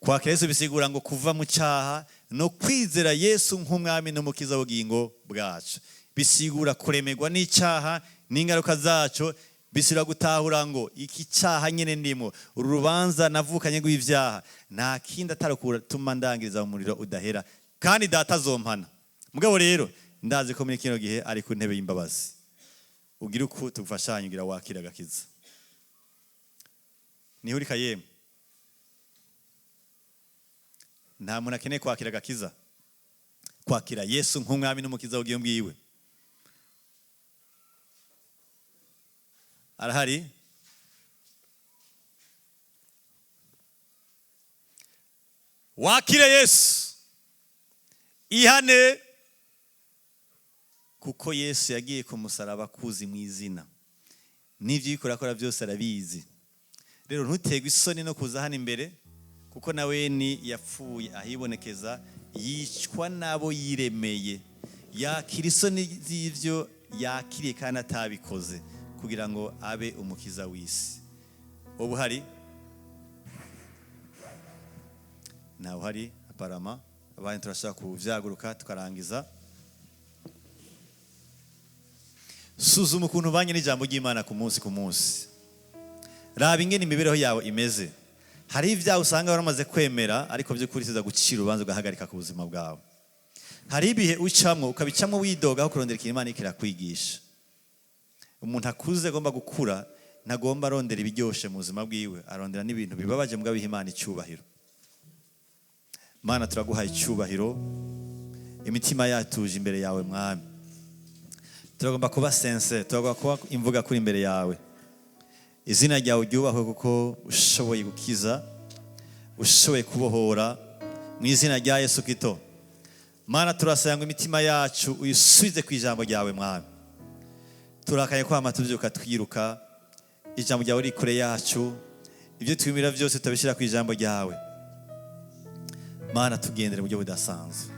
Speaker 1: Kwakira Yesu bisigura ngo kuva mu cyaha no kwizera Yesu nk'umwami n'umukiza w'ubugingo bwacu. Bisigura kuremerwa n'icyaha n'ingaruka zacyo, bisigura gutahura ngo iki cyaha nyine ndimo, uru rubanza navukanye rw'ibyaha, nta kindi atari gutuma ndangiriza mu muriro udahera, kandi data azompana. Mugabo rero ndazi ko muri kino gihe ari ku ntebe y'imbabazi. Ugira uku tugufashanye ugira wakira agakiza. Niho uri kayemwe. Nta muntu akeneye kwakira agakiza, kwakira Yesu nk'umwami n'umukiza w'ubugingo bwiwe. Arahari? Wakire Yesu, ihane, kuko Yesu yagiye ku musaraba kuzi mu izina, n'ibyo uriko urakora byose arabizi. Rero ntuterwe isoni no kuza hano imbere, kuko nawe ni yapfuye ahibonekeza, yicwa n'abo yiremeye, yakira isoni z'ibyo yakiriye kandi atabikoze, kugira ngo abe umukiza w'isi. Ubu hari ntawe uhari aparama, abandi turashaka kuvyaguruka tukarangiza. Suzuma ukuntu ubanye n'ijambo ry'Imana ku munsi ku munsi. Raba ingene imibereho yawe imeze. Hari ibyaha usanga waramaze kwemera, ariko by'ukuri siza gucira urubanza ugahagarika ku buzima bwawe. Hari ibihe ucamwo ukabicamwo widoga aho kurondera ikintu Imana ikirakwigisha. Umuntu akuze agomba gukura, ntagomba arondera ibiryoshe mu buzima bwiwe, arondera n'ibintu bibabaje mugabo biha Imana icyubahiro. Mana, turaguha icyubahiro, imitima yatuje imbere yawe Mwami. Turagomba kuba sense, turagomba kuba imvuga kuri imbere yawe. Izina ryawe ryubahwe kuko ushoboye gukiza, ushoboye kubohora, mu izina rya Yesu Kristo. Mana, turasaba ngo imitima yacu uyisubize ku ijambo ryawe Mwami. Turakaye kwama tubyuka twiruka, ijambo ryawe riri kure yacu, ibyo twimira byose tutabishyira ku ijambo ryawe. Mana, tugendere mu buryo budasanzwe.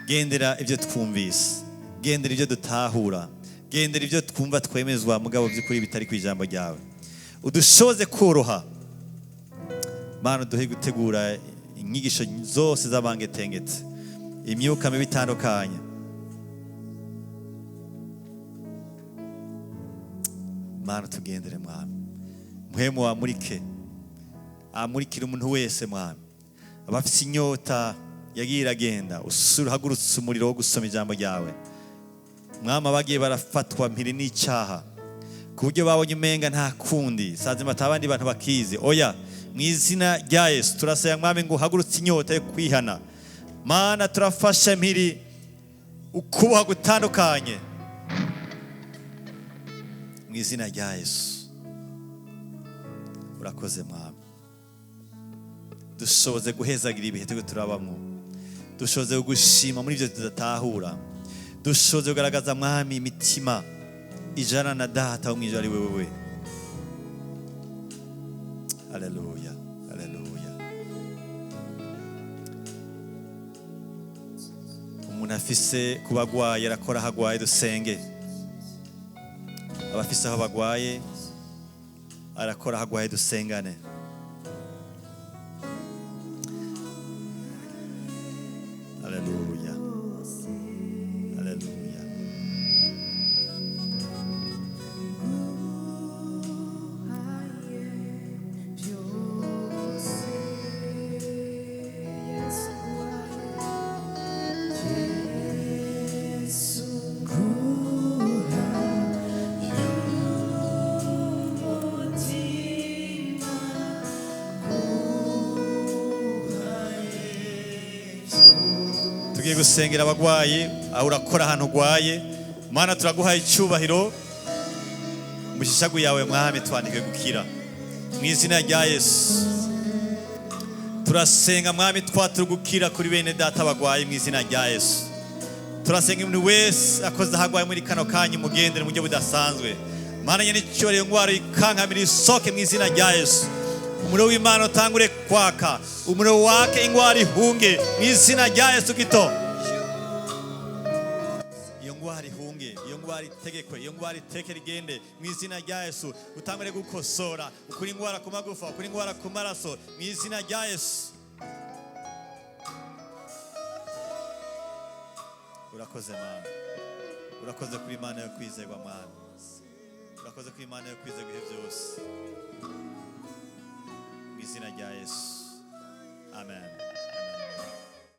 Speaker 1: Gendera ibyo twumvise, gendera ibyo dutahura, gendera ibyo twumva twemezwa mugabo by'ukuri bitari ku ijambo ryawe. Udushoboze koroha. Mana, uduhe gutegura inyigisho zose z'abangetengete, imyuka mibi itandukanye. Mana, tugendere Mwami. Muhemu wamurike, amurikire umuntu wese Mwami. Abafite inyota yagiye iragenda, uhagurutse umuriro wo gusoma ijambo ryawe Mwami. Abagiye barafatwa mpiri n'icyaha ku buryo babonye umenga nta kundi, sanzima atabandi bantu bakizi. Oya, mu izina rya Yesu turasaba Mwami ngo uhagurutse inyota yo kwihana. Mana, turafasha mpiri ukuboha gutandukanye mu izina rya Yesu. Urakoze Mwami. Dushoboze guhezagira ibihe turiko turabamwo, dushoboze gushima muri ibyo tudatahura, dushoboze kugaragaza Mwami imitima ijana na data wo mw'ijuru ari wewe. Haleluya, haleluya. Umuntu afise kuba agwaye arakora aho agwaye, dusenge. Abafise aho bagwaye arakora aho agwaye, dusengane. Haleluya, haleluya. Tugiye gusengera abagwayi, aho urakora ahantu ugwaye. Mana, turaguhaye icyubahiro, mu shishagu yawe Mwami twandike gukira mu izina rya Yesu. Turasenga Mwami twatura gukira kuri bene data bagwaye mu izina rya Yesu. Turasenga umuntu wese akoze aho agwaye muri kano kanya, umugendere mu buryo budasanzwe. Mana nyene icyubahiro, iyo ngwara ikankamira, isohoke mu izina rya Yesu. Umuriro w'Imana utangure kwaka, umuriro wake, ingwara ihunge mu izina rya Yesu Kristo. Iyo ngwara ihunge, iyo ngwara itegekwe, iyo ngwara iteke rigende mu izina rya Yesu. Utangure gukosora, ukuri ingwara ku magufa, ukuri ingwara ku maraso mu izina rya Yesu. Urakoze Mana, urakoze kuri Imana yo kwizerwa. Mana, urakoze kuri Imana yo kwizerwa ibihe byose. Mu izina rya Yesu, amen.